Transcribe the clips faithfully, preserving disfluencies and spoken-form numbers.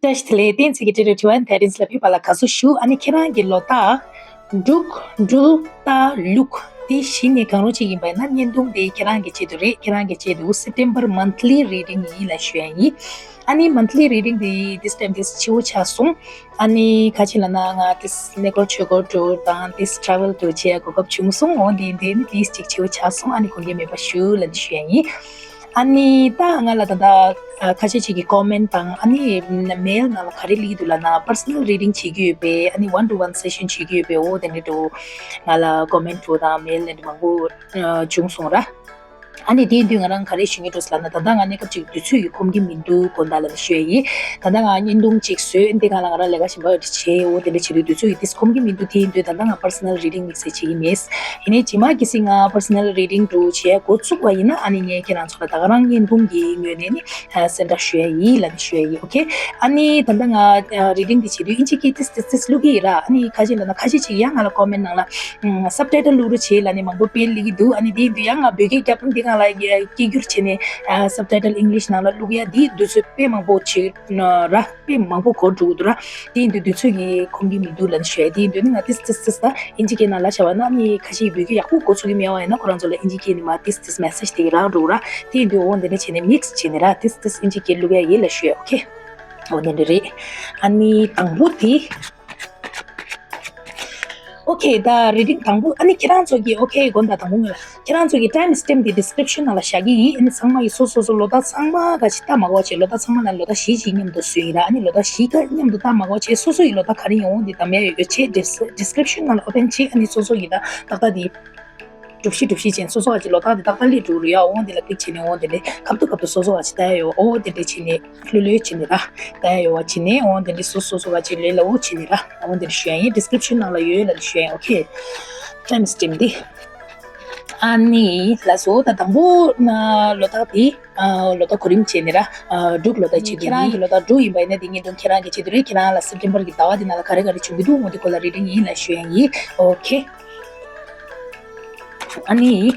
བཀྲ་ཤིས་བདེ་ལེགས། བསྟན་འཛིན་གྱི་ཊི་ཊི་ཊི་ཝན་ཐེ་རིན་ལ་ཕེབས་པ་ལ་དགའ་བསུ་ཞུ། ཨ་ནི་ཁྱེད་རང་གི་ལོ་རྟགས་འབྲུག་འབྲུག་རྟ་ལུག་དེ་བཞི་ནས་གང་རུང་གཅིག་ཡིན་པ་ཡིན་ན་བརྙན་ཐུང་དེ་ཁྱེད་རང་གི་ཆེད་དུ་རེད། ཁྱེད་རང་གི་ཆེད་དུ་སེབ་ཊེམ་བར་མན་ཐི་ལི་རི་ཌིང་ཡིན་ལབ་ཞུ་ཡ་ཡིན། ཨ་ནི་མན་ཐི་ལི་རི་ཌིང་དེ་this time དེ་ཕྱི་པོ་ཆགས་སོང་། ཨ་ནི་ཁ་ཆེ་ལ་ན་ང་དེ་གནས་སྐོར་ཆོས་སྐོར་འགྲོ་དང་དེ་ཊ་རེ་ཝལ་འགྲོ་བྱེད་གོ་སྐབས་བྱུང་སོང་། འོ་དེ་དེ་ནི་དེ་གཅིག་ཕྱི་པོ་ཆགས་སོང་། ཨ་ནི་དགོངས་འགལ་མེད་པ་ཞུ་ལབ་ནས་ཞུ་ཡ་ཡིན། ཨ་ནི་ད་ང་ལ་ད་ལྟ་ཨ་ཁ་ཤས་ཅིག་གིས་ཀོ་མེན་ཊི་དང་ཨ་ནི་མེལ་ནང་ལ་ག་རེ་སླེབས་ཀྱི་འདུག་ལབ་ན། པར་སོ་ནལ་རི་ཌིང་བྱེད་ཀྱི་ཡོད་པས། ཨ་ནི་ཝན་ཊུ་ཝན་སེ་ཤན་བྱེད་ཀྱི་ཡོད་པས། འོ་དེ་འདྲ་འདུག་ང་ལ་ཀོ་མེན་ཊི་འདྲ་དང་མེལ་དེ་འདྲ་མང་པོ་ཨ་བྱུང་སོང་ར། ཨ་ནི་དེ་ཡིན་དུས་ང་རང་ག་རེ་ཞུ་སྙིང་འདོད་ལབ་ན། ད་ལྟ་ང་གནས་སྐབས་ཅིག་དུས་ཚོད་ཀྱིས་ཁོམ་གྱི་མི་འདུག་དགོངས་དག་ལབ་ནས་ཞུ་ཡ་ཡིན། ད་ལྟ་ང་བརྙན་ཐུང་ཅིག་བཟོས། འདི་སྒང་ལ་ང་རང་ལས་ཀ་གཞན་པ་ཡོད་དེ་བྱས། འོ་དེ་འདྲ་བྱེད་དུས་དུས་ཚོད་ཀྱིས་དེ་ཁོམ་གྱི་མི་འདུག་དེ་ཡིན་དུས་ད་ལྟ་ང་པར་སོ་ནལ་རི་ཌིང་དམིགས་བསལ་བྱེད་ཀྱི་མེད། ཡིན་ནའི་རྗེས་མ་གལ་སྲིད་ང་པར་སོ་ནལ་རི་ཌིང་འདྲ་བྱེད་འགོ་བཙུགས་པ་ཡིན་ན། ཨ་ནི་ངས་ཁྱེད་རང་ཚོ་ལ་ད་ག་རང་བརྙན་ཐུང་གི་ངོས་ནས་ནི་ཨ་སེན་ཌ་ཞུ་ཡ་ཡིན་ལབ་ནས་ཞུ་ཡ་ཡིན། ཨོ་ཁེ། ཨ་ནི་ད་ལྟ་ང་ཨ་རི་ཌིང་འདི་བྱེད་དུས་ཨིན་ཇི་སྐད་ཏིས་ཏིས་ཏིས་བླུག་གི་ཡིན་ར། ཨ་ནི་ཁ་ཤས་ལབ་ན་ཁ་ཤས་ཅིག་ཡང་ང་ལ་ཀོ་མེན་ཊི་ནང་ལ་ཨམ་སབ་ཊའི་ཊལ་བླུག་རོགས་བྱེད་ལབ་ནས་མང་པོ་དཔེ་སླེབས་ཀྱི་འདུག་ཨ་ནི་དེ་ཡིན་དུས་ཡང་ང་བོད་སྐད་རྒྱབ་འདི་སྒང་ལ་སྐད་སྒྱུར་བྱས་ནས་ཨ་སབ་ཊའི་ཊལ་ཨིང་ལིཤ་ནང་ལ་བླུག་ཡ་འདི་དུས་ཚོད་དཔེ་མང་པོ་བྱེད་ཀྱི་ཡོད་ར། དཔེ་མང་པོ་འགོར་འགྲོ་གི་འདུག་ར། དེ་ཡིན་དུས་དུས་ཚོད་ཀྱིས་ཁོམ་གྱི་མི་འདུག་ལབ་ནས་ཞུ་ཡ། དེ་ཡིན་དུས་ནི་ང་ཏིས་ཏིས་ཏིས་ད་ཨིན་ཇི་སྐད་ནང་ལ་བྱ་བ་ན་ནི་ཁ་ཤས་བོད་སྐད་ཡག་པོ་གོ་ཚུགས་ཀྱི་མེད་པ་ཡིན་ན། ཁོ་རང་ཚོ་ལ་ཨིན་ཇི་སྐད་ནས་མར་ཏིས་ཏིས་མེ་སེཇ་དེ་རག་འགྲོ་གི་ར། དེ་ཡིན་དུས་འོ་འདི་འདྲ་བྱས་ནས་མིག་སི་བྱས་ནས་ར་ཏིས་ཏིས་ཨིན་ཇི་སྐད་བླུག་ཡ་ཡིན་ལབ་ཞུ་ཡ། ཨོ་ཁེ། འོ་དེ་འདྲ་རེད། ཨ་ནི་དང་པོ་དེ། ཨོ་ཁེ། ད་རི་ཌིང་དང་པོ། ཨ་ནི་ཁྱེད་རང་ཚོ་གི་ཨོ་ཁེ་དགོངས་དག་དང་པོ་ངོས་ལ། ཁྱེད་རང་ཚོ་གི་ཊའིམ་སི་ཊེམ་པ་དེ་ཌི་སི་ཀི་རིབ་ཤན་ནང་ལ་བཞག་གི་ཡིན། ཨ་ནི་ཚང་མ་གི་སོ་སོ་སོ་ལོ་རྟགས་ཚང་མ་ག་ཅིག་ལྟ་མ་དགོས་པ་བྱས། ལོ་རྟགས་ཚང་མ་ལ་ལོ་རྟགས་བཞི་ཅིག་མཉམ་དུ་བཟོས་ཡིན་ར། ཨ་ནི་ལོ་རྟགས་བཞི་ཀ་མཉམ་དུ་ལྟ་མ་དགོས་པ་བྱས། སོ་སོ་ཡི་ལོ་རྟགས་ག་རེ་ཡོང་འོ་འདི་ད་མེད་ཡོད་བྱས། ཌི་སི་ཀི་རིབ་ཤན་ནང་ལ་ཨོ་པེན་བྱས། ཨ་ནི་སོ་སོ་ཡི་ད་ཏག་ཏག་དེ་གྲུ་བཞི་གྲུ་བཞི་ཅན་སོ་སོ་བ་ཅིག་ལོ་རྟགས་དེ་ཏག་ཏག་སླེབས་འགྲོ་རེད་ཡ། འོ་འདི་ལ་ཀི་ལིག་བྱས་ནས་འོ་འདི་ལས་ཁ་ཐུག་ཁ་ཐུག་སོ་སོ་བ་ཅིག་ལྟ་ཡ་ཡོད། འོ་འདི་འདྲ་བྱས་ནས་ལྷོད་ལྷོད་བྱས་ནས་ར་ལྟ་ཡ་ཡོད་བ་བྱས་ནས། འོ་འདི་འདྲ་སོ་སོ་སོ་བ་ཅིག་ལས་ལ་འོ་བྱས་ནས་ར། འོ་འདི་འདྲ་ཞུ་ཡ་ཡིན། ཌི་སི་ཀི་རིབ་ཤན་ནང་ལ་ཡོད་ལབ་ནས་ཞུ་ཡ་ཡིན། ཨོ་ཁེ། ཊའིམ་སི་ཊེམ་པ་འདི། ཨ་ནི་ལགས་སོ། ད་དང་པོ་ན་ལོ་རྟགས་འདི། ཨ་ལོ་རྟགས་གོ་རིམ་བྱས་ནས་ར། ཨ་འབྲུག་ལོ་རྟགས་བྱེད་ཀྱི་ཡིན། ཁྱེད་རང་གི་ལོ་རྟགས་འབྲུག་ཡིན་པ་ཡིན་ན་འདི་བརྙན་ཐུང་ཁྱེད་རང་གི་ཆེད་དུ་རེད། ཁྱེད་རང་ལ་སེབ་ཊེམ་པར་གྱི་ཟླ་བ་འདི་ནང་ལ་ག་རེ་ག་རེ་བྱུང་གི་འདུག་འོ་འདི་སྐོར་ལ་རི་ཌིང་ཡིན་ལབ་ཞུ་ཡ་ཡིན། ཨོ་ཁེ། ཨ་ནི་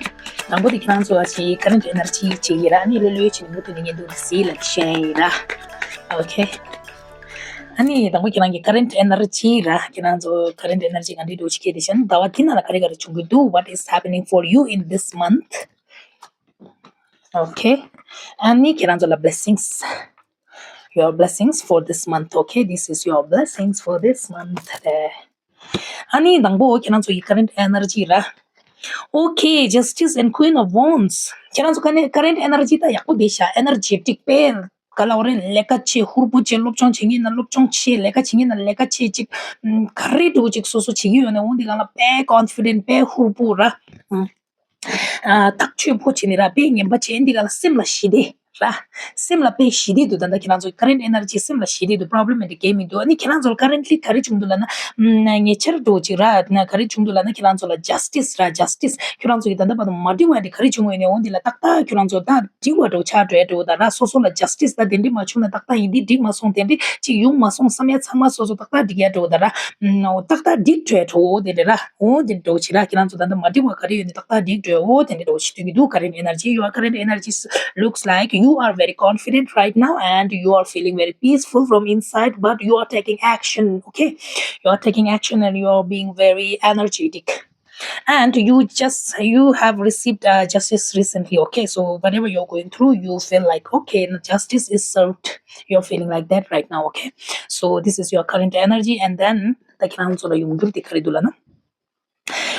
དང་པོ་དེ་ཁྱེད་རང་ཚོ་ཨ་ཅི་ཀ་རེན་ཊི་ཨེ་ནར་ཇི་ཅིག་ཡིན་ར། ཨ་ནི་ལྷོད་ལྷོད་བྱས་ནས་མུ་མཐུད་ནས་བརྙན་ཐུང་དེ་གཟིགས་ལབ་ཞུ་ཡ་ཡིན་ར། ཨོ་ཁེ། ཨ་ནི་དང་པོ་ཁྱེད་རང་གི་ཀ་རེན་ཊི་ཨེ་ནར་ཇི་ར། ཁྱེད་རང་ཚོ་ཀ་རེན་ཊི་ཨེ་ནར་ཇི་ག་འདྲ་འདུག་ཅིག་ཁྱེད་དེ་བཞིན་ཟླ་བ་འདི་ནང་ལ་ག་རེ་ག་རེ་བྱུང་གི་འདུག What is happening for you in this month? Okay. ཨ་ནི་ཁྱེད་རང་ཚོ་ལ་blessings. Your blessings for this month. Okay, this is your blessings for this month. ཨ་ནི་དང་པོ་ཁྱེད་རང་ཚོ་ཡི་ཀ་རེན་ཊི་ཨེ་ནར་ཇི་ར། Okay, Justice and Queen of Wands. ཁྱེད་རང་ཚོ་ཀ་ནི་ཀ་རེན་ཊི་ཨེ་ནར་ཇི་ད་ཡག་པོ་བསྡད་ཤག་ཨེ་ནར་ཇེ་ཊིག་དཔེ་ག་ལབ་དགོས་རེད། ལས་ཀ་བྱེད། ཧུར་པོ་བྱེད། སློབ་སྦྱོང་བྱེད་མཁན་ན་སློབ་སྦྱོང་བྱེད། ལས་ཀ་བྱེད་མཁན་ན་ལས་ཀ་བྱེད། ཅིག་ཨམ་ག་རེ་འདྲ་བོ་ཅིག་སོ་སོ་བྱེད་ཀྱི་ཡོད་ན་འོ་འདི་སྒང་ལ་དཔེ་ཀོན་ཕི་ཌེན་ཊི། དཔེ་ཧུར་པོ་ར། ཨམ་ཨ་ཐག་ཆོད་པོ་བྱས་ནས་ར། དཔེ་ངན་པ་བྱས། འདི་སྒང་ལ་སེམས་ལ་ཞི་བདེ་ར། སེམས་ལ་དཔེ་ཞི་བདེ་འདུག་ད་ལྟ་ཁྱེད་རང་ཚོ་ཀ་རེན་ཊི་ཨེ་ནར་ཇི་སེམས་ལ་ཞི་བདེ་འདུག་པོ་རོབ་ལེམ་འདི་གང་ཡང་མི་འདུག་ཨ་ནི་ཁྱེད་རང་ཚོ་ལ་ཀ་རེན་ཊི་ལི་ག་རེ་བྱུང་འདུག་ལབ་ན། ཨམ་ཉེ་ཆར་འདྲ་བོ་ཅིག་ར། ན་ག་རེ་བྱུང་འདུག་ལབ་ན་ཁྱེད་རང་ཚོ་ལ་ཇ་སི་ཊི་སི་ར། ཇ་སི་ཊི་སི་ཁྱེད་རང་ཚོ་གི་ད་ལྟ་བར་དུ་མ་འགྲིག་པ་འདི་ག་རེ་བྱུང་ཡོད་ནས་འོ་འདི་ལ་ཏག་ཏག་ཁྱེད་རང་ཚོ་ད་འགྲིག་པ་འདྲ་བོ་ཆགས་འགྲོ་ཡ་འདྲ་བོ་དང་ར། སོ་སོ་ལ་ཇ་སི་ཊི་སི་ད་དེ་འདྲ་མ་བྱུང་ན་ཏག་ཏག་ཡིན། འདི་འགྲིག་མ་སོང་། དེ་འདྲ་ཅིག་ཡོང་མ་སོང་བསམ་ཡ་ཚང་མ་སོ་སོ་ཏག་ཏག་འགྲིག་ཡ་འདྲ་བོ་དང་ར། ཨམ་ཏག་ཏག་འགྲིག་འགྲོ་ཡ་འདྲ་བོ་འོ་དེ་འདྲ་ར། འོ་དེ་འདྲ་བོ་ཅིག་ར། ཁྱེད་རང་ཚོ་ད་ལྟ་མ་འགྲིག་པ་ག་རེ་ཡོད་ནས་ཏག་ཏག་འགྲིག་འགྲོ་ཡ་འོ་དེ་འདྲ་འདྲ་བོ་ཅིག་སྟོན་གྱི་འདུག་ཀ་རེན་ཊི་ཨེ་ནར་ཇི། Your current energy looks like you are very confident right now and you are feeling very peaceful from inside, but you are taking action. Okay, you are taking action and you are being very energetic. And you just, you have received uh, justice recently. Okay, so whatever you're going through, you feel like, okay, justice is served. You're feeling like that right now. Okay, so this is your current energy. And then the ཁྱེད་རང་ཚོ་ལ་ཡོང་འགྱུར་དེ་ག་རེ་འདུག་ལབ་ན།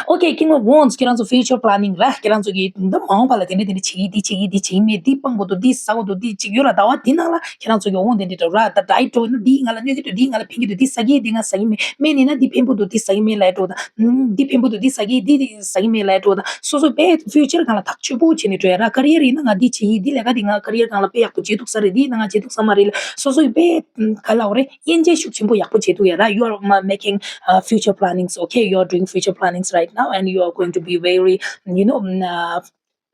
Okay, King of Wands. ཁྱེད་རང་ཚོ་future plannings ར། ཁྱེད་རང་ཚོ་གི་འདི་མ་འོངས་པ་ལ་དེ་འདྲ་དེ་འདྲ་བྱེད་ཀྱི། འདི་བྱེད་ཀྱི། འདི་བྱེད་ཀྱི་མེད། འདི་སྤང་དགོས་འདུག་འདི་ཟ་དགོས་འདུག་འདི་ཅིག་ཡོད་ར། ཟླ་བ་འདི་ནང་ལ་ཁྱེད་རང་ཚོ་གི་འོང་དེ་འདྲ་འདྲ་བོ་ར། ད་ཌའེ་ཊི་འགྲོ་ན་འདི་ང་ལ་གནོད་ཀྱི་འདུག་འདི་ཟ་གི་འདི་ང་ཟ་གི་མེད། སྨན་ཡིན་ན་འདི་ཕན་པོ་འདུག་འདི་ཟ་གི་མེད་ལབ་འགྲོ་ད། འདི་ཕན་པོ་འདུག་འདི་ཟ་གི་འདི་འདི་ཟ་གི་མེད་ལབ་འགྲོ་ད། སོ་སོ་དཔེ་future སྒང་ལ་ཐག་ཆོད་པོ་བྱས་ནས་འགྲོ་ཡ་ར། ཀ་རི་ཡར་ཡིན་ན་ང་འདི་བྱེད་ཀྱི། འདི་ལས་ཀ་འདི་ང་ཀ་རི་ཡར་སྒང་ལ་དཔེ་ཡག་པོ་བྱེད་ཐུབ་ས་རེད། འདི་ན་ང་བྱེད་ཐུབ་ས་མ་རེད་ལབ། སོ་སོ་ཡི་དཔེ་ག་ལབ་དགོས་རེད། དབྱེ་འབྱེད་ཤུགས་ཆེན་པོ་ཡག་པོ་བྱེད་ཐུབ་ཡ་ར། You are ma- making uh, future plannings. Okay, you are doing future plannings right now and you are going to be very, you know, mm, uh,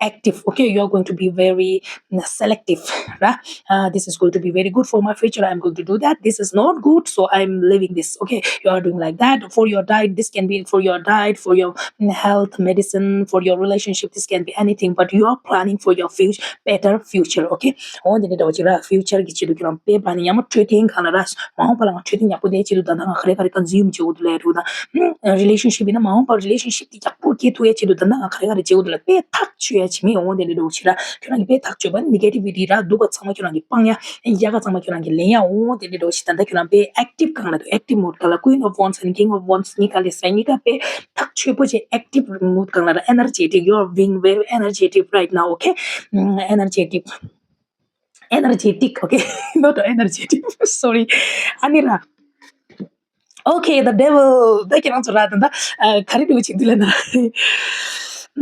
active, okay? You are going to be very, mm, selective, right? Uh, this is going to be very good for my future, I'm going to do that. This is not good, so I'm leaving this, okay? You are doing like that. For your diet, this can be for your diet, for your, mm, health, medicine, for your relationship, this can be anything, but you are planning for your future, better future, okay? འོ་དེ་འདྲ་འདྲ་བོ་ཅིག་ར། ཕིའུ་ཅར་གྱི་ཆེད་དུ་ཁྱོད་རང་དཔེ་པ་ནི་ཡང་མ་འཕྲོད་བསྟེན་གང་ལ་ར། མ་འོངས་པ་ལ་ང་འཕྲོད་བསྟེན་ཡག་པོ་དེ་ཆེད་དུ་ད་ལྟ་ང་ག་རེ་ག་རེ་ཀོན་ཟུམ་བྱེད་དགོས་འདུག་ལབ་ཡ་འདྲ་བོ་དང་། རི་ལེ་ཤན་ཤིབ་ཡིན་ན་མ་འོངས་པར་རི་ལེ་ཤན་ཤིབ་དེ་ཡག་པོ་སྐྱེལ་ཐུབ་ཡ་ཆེད་དུ་ད་ལྟ་ང་ག་རེ་ག་རེ་བྱེད་དགོས་འདུག་ལབ། དཔེ་ཐག་ཆོད་ཡ་བྱེད་མི་འོ་དེ་འདྲ་འདྲ་བོ་ཅིག་ར། ཁྱོད་རང་གི་དཔེ་ཐག་ཆོད་པ་ནི་ནེ་གེ་ཊི་ཝི་ཊི་ར། སྡུག་པ་ཚང་མ་ཁྱོད་རང་གི་སྤང་ཡ། ཡག་ག་ཚང་མ་ཁྱོད་རང་གི་ལེན་ཡ། འོ་དེ་འདྲ་འདྲ་བོ་ཅིག་ད་ལྟ་ཁྱོད་རང་དཔེ་ཨེག་ཊིབ་གང་ལ་འདུག་ཨེག་ཊིབ་མོཌ་གང་ལ། Queen of Wands ནི་King of Wands གཉིས་ཀ་ལས་ས་གཉིས་ཀ་དཔེ་ཐག་ཆོད་པོ་བྱས། ཨེག་ཊིབ་མོཌ་གང་ལ་ར། Energetic, you are being very energetic right now, okay? ཨེ་ནར་ཇེ་ཊིག། Energetic, okay? Not energetic, sorry. ཨ་ནི་ར། Okay, the devil. ད་ཁྱེད་རང་ཚོ་ར་ད་ད་ག་རེ་འདྲ་བོ་ཅིག་འདུག་ལབ་ན།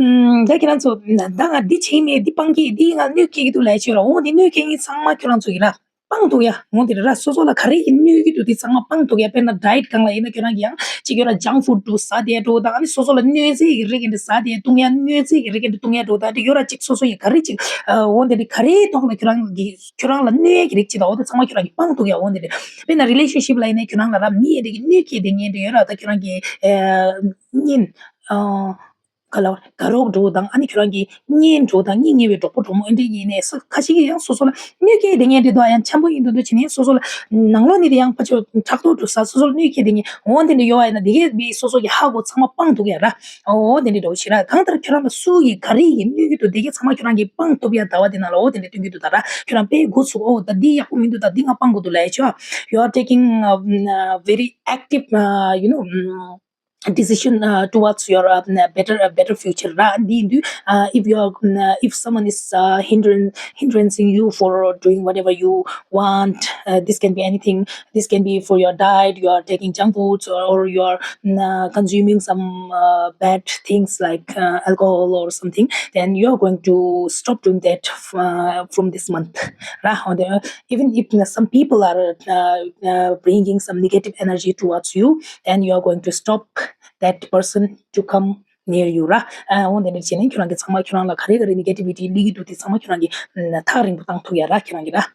ཨམ། ད་ཁྱེད་རང་ཚོ་ད་ང་འདི་བྱེད་མེད། འདི་སྤང་གི། འདི་ང་གནོད་སྐྱེལ་གྱི་འདུག་ལབ་ཡ་ཅིག་ཡོད་ར། འོ་འདི་གནོད་སྐྱེལ་མཁན་ཚང་མ་ཁྱོད་རང་ཚོ་ཡིན་ར། སྤང་ཐུབ་ཡ། འོ་དེ་རེད་ར། སོ་སོ་ལ་ག་རེ་ཡིན་གནོད་ཀྱི་འདུག་དེ་ཚང་མ་སྤང་ཐུབ་ཡ། དཔེར་ན་ཌའེ་ཊི་སྒང་ལ་ཡིན་ན་ཁྱོད་རང་གིས་ཡང་ཅིག་ཡོད་ར། ཇང་ཕུཌ་འདྲ་བོ་ཟ་བསྡད་འདྲ་བོ་དང་། ཨ་ནི་སོ་སོ་ལ་གནོད་འཚེ་གི་རིགས་འདྲ་བོ་ཟ་བསྡད་བཏུང་ཡ། གནོད་འཚེ་གི་རིགས་འདྲ་བོ་བཏུང་ཡ་འདྲ་བོ་དང་། དེ་ཡོད་ར། ཅིག་སོ་སོ་ཡིས་ག་རེ་ཅིག་འོ་དེ་འདྲ་ག་རེའི་ཐོག་ལ་ཁྱོད་རང་གིས་ཁྱོད་རང་ལ་གནོད་ཡ་གི་རིགས་ཅིག་དང་། འོ་དེ་ཚང་མ་ཁྱོད་རང་གིས་སྤང་ཐུབ་ཡ། འོ་དེ་འདྲ། དཔེར་ན་རི་ལེ་ཤན་ཤིབ་ལ་ཡིན་ན་ཁྱོད་རང་ལ་ར་མི་ཡི་རིགས་གནོད་སྐྱེལ་བསྡད་མཁན་འདྲ་ཡོད་ར། ད་ཁྱོད་རང་གི་ཨ་གཉེན། ཨ། ག་ལ་བ་དགའ་རོགས་འདྲ་བོ་དང་། ཨ་ནི་ཁྱོད་རང་གི་གཉེན་འདྲ་བོ་དང་། གཉེན་ཉེ་བའི་གྲོགས་པོ་གྲོགས་མོ་ཨེ་འདྲའི་ཡིན་ནའི་ས་ཁ་ཤས་ཀྱིས་ཡང་སོ་སོ་ལ་གནོད་སྐྱེལ་བསྡད་མཁན་འདྲ་བོ་དང་། ཡང་འཆམ་པོ་ཡིན་འདུག་འདུག་བྱས་ནས་སོ་སོ་ལ་ནང་ལོགས་ནས་དེ་ཡང་ཕར་ཕྱོགས་ཕྲག་དོག་འདྲ་བོ་ཟ། སོ་སོ་ལ་གནོད་སྐྱེལ་བསྡད་མཁན་འོ་དེ་འདྲ་ཡོད་པ་ཡིན་ན། དེ་གས་དཔེ་སོ་སོ་གིས་ཧ་གོ་ཚང་མ་སྤང་ཐུབ་ཡ་ར། འོ་དེ་འདྲ་འདྲ་བོ་ཞིག་ར། གང་ལྟར་ཁྱོད་རང་ལ་སུ་ཡིས་ག་རེ་ཡིས་གནོད་ཀྱི་འདུག་དེ་གས་ཚང་མ་ཁྱོད་རང་གིས་སྤང་ཐུབ་ཡ་ཟླ་བ་འདི་ནང་ལ་འོ་དེ་འདྲ་སྟོན་གྱི་འདུག་ད་ར། ཁྱོད་རང་དཔེ་འགོ་ཚུགས། འོ་ད་འདི་ཡག་པོ་མི་འདུག་ད་འདི་ང་སྤང་དགོས་འདུག་ལབ་ཡ་ཅིག་ཡོད། You are taking, um, uh, very active, uh, you know, um, decision, uh, towards your, uh, better, uh, better future ར། འདི་ཡིན་དུས། Uh, if you are, um, uh, if someone is, uh, hindering, hindrancing you for doing whatever you want, uh, this can be anything. This can be for your diet. You are taking junk foods, or, or you are, um, uh, consuming some, uh, bad things like, uh, alcohol or something. Then you are going to stop doing that, uh, from this month ར། འོ་དེ། Even if, uh, some people are, uh, uh, bringing some negative energy towards you, then you are going to stop that person to come near you ར། ཨ། འོ་དེ་འདྲ་བྱས་ནས་ཁྱོད་རང་གིས་ཚང་མ་ཁྱོད་རང་ལ་ག་རེ་ག་རེ་ནེ་གེ་ཊི་ཝི་ཊི་སླེབས་ཀྱི་འདུག་དེ་ཚང་མ་ཁྱོད་རང་གིས་ཐག་རིང་པོ་བཏང་ཐུབ་ཡ་ར། ཁྱོད་རང་གིས་ར།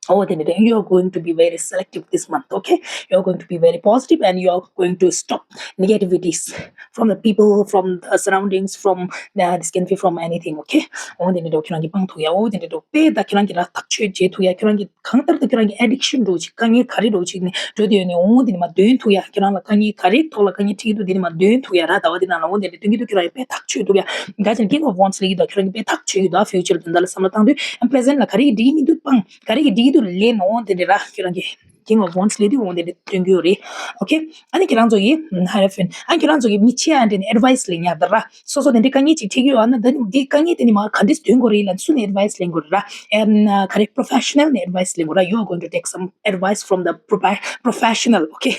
འོ་དེ་འདྲ། You are going to be very selective this month, okay? You are going to be very positive and you are going to stop negativities from the people, from the surroundings, from, uh, this can be from anything, okay? འོ་དེ་འདྲ་འདྲ་ཁྱོད་རང་གིས་སྤང་ཐུབ་ཡ། འོ་དེ་འདྲ་འདྲ་དཔེ་ད་ཁྱོད་རང་གིས་ར་ཐག་ཆོད་བྱེད་ཐུབ་ཡ། ཁྱོད་རང་གིས་གང་ལྟར་དུ་ཁྱོད་རང་གི་ཨེ་ཌིག་ཤན་འདྲ་བོ་ཅིག་དཀའ་ངལ་ག་རེ་འདྲ་བོ་ཅིག་ནས་འགྲོ་དུས་ཡོད་ནས། འོ་དེ་ནས་མར་འདོན་ཐུབ་ཡ། ཁྱོད་རང་ལ་དཀའ་ངལ་ག་རེ་ཐོག་ལ་དཀའ་ངལ་འཕྲད་ཀྱི་འདུག་དེ་ནས་མར་འདོན་ཐུབ་ཡ་ར། ཟླ་བ་འདི་ནང་ལ་འོ་དེ་འདྲ་སྟོན་གྱི་འདུག་ཁྱོད་རང་གིས་དཔེ་ཐག་ཆོད་ཐུབ་ཡ། ག་ཅིག་King of Wands སླེབས་ཀྱི་འདུག་ཁྱོད་རང་གིས་དཔེ་ཐག་ཆོད་ཀྱི་འདུག་ཕིའུ་ཅར་དོན་དག་ལ་བསམ་བློ་བཏང་དུས། ཨ། པི་རེ་ཟེན་ཊི་ལ་ག་རེ་འགྲིག་གི་མི་འདུག་སྤང་། ག་རེ་འགྲིག་གི་འདུག་ལེན། འོ་དེ་འདྲ་ར། ཁྱོད་རང་གིས་King of Wands སླེབས་དུས་འོ་དེ་འདྲ་སྟོན་གྱི་ཡོད་རེད། ཨོ་ཁེ། ཨ་ནི་ཁྱེད་རང་ཚོ་གིས། ཧ་ཧེ་ཕེན། ཨ་ནི་ཁྱེད་རང་ཚོ་གིས་མི་ཆེ་ཡ་དེ་ནས་ཨེཌ་ཝའི་སི་ལེན་ཡ་ད་ར། སོ་སོ་དེ་འདྲའི་དཀའ་ངལ་ཅིག་འཕྲད་ཀྱི་ཡོད་ཨ་ན། ད་ནི་འདི་དཀའ་ངལ་དེ་ནི་མར་ག་འདྲས་འདོན་དགོས་རེད་ལབ་ནས་སུ་ནས་ཨེཌ་ཝའི་སི་ལེན་དགོས་རེད་ར། ཨེ། ག་རེ། པོ་རོ་ཕེ་ཤ་ནལ་ནས་ཨེཌ་ཝའི་སི་ལེན་དགོས་ར། You are going to take some advice from the profi- professional, okay?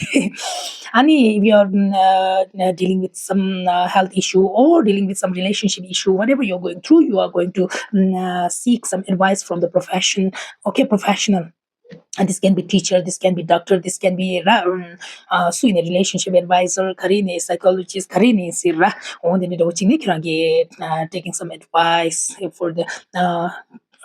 ཨ་ནི། If you are, uh, dealing with some, uh, health issue or dealing with some relationship issue, whatever you're going through, you are going to, um, uh, seek some advice from the profession, okay, professional. And this can be teacher, this can be doctor, this can be, um, uh, སུ་ཡིན་ནའི་རི་ལེ་ཤན་ཤིབ་ཨེཌ་ཝའི་ཟར། ག་རེ་ཡིན་ནའི་སའི་ཀོ་ལོ་ཇི་སི། ག་རེ་ཡིན་ནའི་ཟེར་ར། འོ་དེ་འདྲ་འདྲ་བོ་ཅིག་ནས་ཁྱེད་རང་གིས། Uh, taking some advice for the, uh,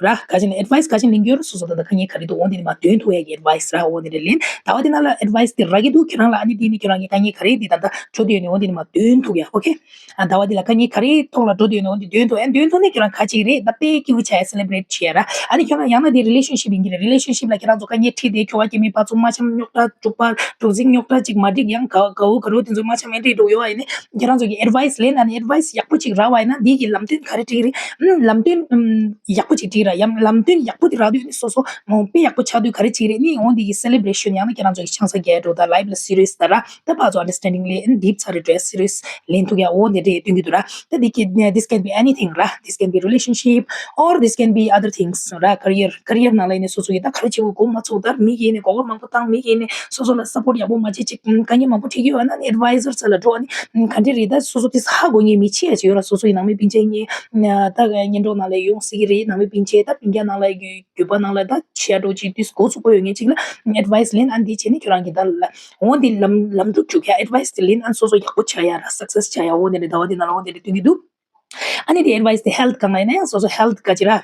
ར། ག་ཅིག་ནས་ཨེཌ་ཝའི་སི་ག་ཅིག་ལེན་གྱི་ཡོད་ར། སོ་སོ་ད་ལྟ་དཀའ་ངལ་ག་རེ་འདུག་འོ་དེ་ནས་མར་འདོན་ཐུབ་ཡ་གི་ཨེཌ་ཝའི་སི་ར། འོ་དེ་འདྲ་ལེན། ཟླ་བ་འདི་ནང་ལ་ཨེཌ་ཝའི་སི་དེ་རག་གི་འདུག་ཁྱེད་རང་ལ། ཨ་ནི་དེ་ནི་ཁྱེད་རང་གི་དཀའ་ངལ་ག་རེ་འདི་ད་ལྟ་འགྲོ་བསྡད་ཡོད་ནི་འོ་དེ་ནས་མར་འདོན་ཐུབ་ཡ། ཨོ་ཁེ། ཨ། ཟླ་བ་འདི་ལ་དཀའ་ངལ་ག་རེ་ཐོག་ལ་འགྲོ་བསྡད་ཡོད་ནི་འོ་དེ་འདོན་ཐུབ། ཨ། འདོན་ཐུབ་ནས་ཁྱེད་རང་ག་ཅིག་རེད། ད་དཔེ་སྐྱིད་པོ་བྱས་སེ་ལེ་བྷི་རེཊ་བྱས་ར། ཨ་ནི་ཁྱེད་རང་ཡང་ན་དེ་རི་ལེ་ཤན་ཤིབ་ཡིན་གྱི་རེད། རི་ལེ་ཤན་ཤིབ་ལ་ཁྱེད་རང་ཚོ་དཀའ་ངལ་འཕྲད་དེ། ཁྱོ་ག་སྐྱེ་དམན་ཕར་ཚུར་མ་འཆམ། རྙོག་དྲ་འབྱུང་པ། གྲུ་གཟིངས་རྙོག་དྲ་ཅིག་མ་འགྲིག་ཡང་དགའ་དགའ་བོ་དགའ་རོགས་དེ་ཚོ་མ་འཆམ། ཨེ་འདྲས་འགྲོ་ཡོད་པ་ཡིན་ན། ཁྱེད་རང་ཚོ་གིས་ཨེཌ་ཝའི་སི་ལེན། ཨ་ནི་ཨེཌ་ཝའི་སི་ཡག་པོ་ཅིག་རག་པ་ཡིན་ན། འདི་གི་ལམ་སྟོན་ག་རེ་འགྲིག་རེད། ཨམ། ལམ་སྟོན། ཨམ། ཡག་པོ་ཅིག་འགྲིག་ར། ཡང་ལམ་སྟོན་ཡག་པོ་དེ་རག་དུས་ནི་སོ་སོ་མ་འོངས་པ་ཡག་པོ་ཆགས་དུས་ག་རེ་བྱེད་ཀྱི་རེད། ནི་འོ་འདི་གི་སེ་ལེ་བྷི་རེ་ཤན། ཡང་ན་ཁྱེད་རང་ཚོ་གི་ཆང་ས་རྒྱག་འགྲོ་དང་། ལའིབ་ལ་སི་རི་ཡས་དང་ར། ད་ཕར་ཚུར་ཨན་ཌར་སི་ཊེན་ཌིང་ལེན། ཌིབ་ཚར་རེ་འགྲོ་ཡ། སི་རི་ཡས་ལེན་ཐུབ་ཡ། འོ་འདི་འདྲས་སྟོན་གྱི་འདུག་ར། ད་འདི་གི། This can be anything ར། This can be relationship or this can be other things ར། ཀེ་རི་ཡར། ཀེ་རི་ཡར་ནང་ལ་ཡིན་ནའི་སོ་སོ་གི་ད་ག་རེ་བྱེད་དགོས་གོ་མ་ཚོར། ད་མི་གིས་ནི་མགོ་སྐོར་མང་པོ་བཏང་། མི་གིས་ནི་སོ་སོ་ལ་སབ་པོར་ཊི་ཡག་པོ་མ་བྱེད་ཅིག་དཀའ་ངལ་མང་པོ་འཕྲད་ཀྱི་ཡོད་ན་ནི་ཨེཌ་ཝའི་ཟར་ཚོ་ལ་འགྲོ། ཨ་ནི་ག་འདྲས་རེད། ད་སོ་སོ་དེ་ཧ་གོ་མཁན་མི་ཆེ་ཡ་ཅིག་ཡོད་ར། སོ་སོ་ཡི་ནང་མི་སྤུན་མཆེད་གཉིས། ད་གཉེན་གྲོགས་ནང་ལ་ཡོང་སྲིད་ཀྱི་རེད། ནང་མི་སྤུན་མཆེད། ད་སྤུན་ཀྱག་ནང་ལ་ཡོད། རྒྱུད་པ་ནང་ལ་ད་ཆེ་ཡ་འགྲོ་ཅིག་དུས་གོ་ཚུགས་པོ་ཡོད་མཁན་ཅིག་ལ་ཨེཌ་ཝའི་སི་ལེན། ཨ་ནི་འདི་བྱས་ནས་ཁྱོད་རང་གི་ད་ལ་འོ་འདི་ལམ་ལམ་དུ་འཇུག་ཡ། ཨེཌ་ཝའི་སི་དེ་ལེན། ཨ་ནི་སོ་སོ་ཡག་པོ་ཆགས་ཡ་ར། སག་སེ་སི་ཆགས་ཡ། འོ་འདི་འདྲས་ཟླ་བ་འདི་ནང་ལ་འོ་འདི་འདྲས་སྟོན་གྱི་འདུག་ཨ་ནི་དེ་advice དེ་health སྒང་ལ་ཡིན་ན་ཡང་སོ་སོ་health ག་ཅི་ར།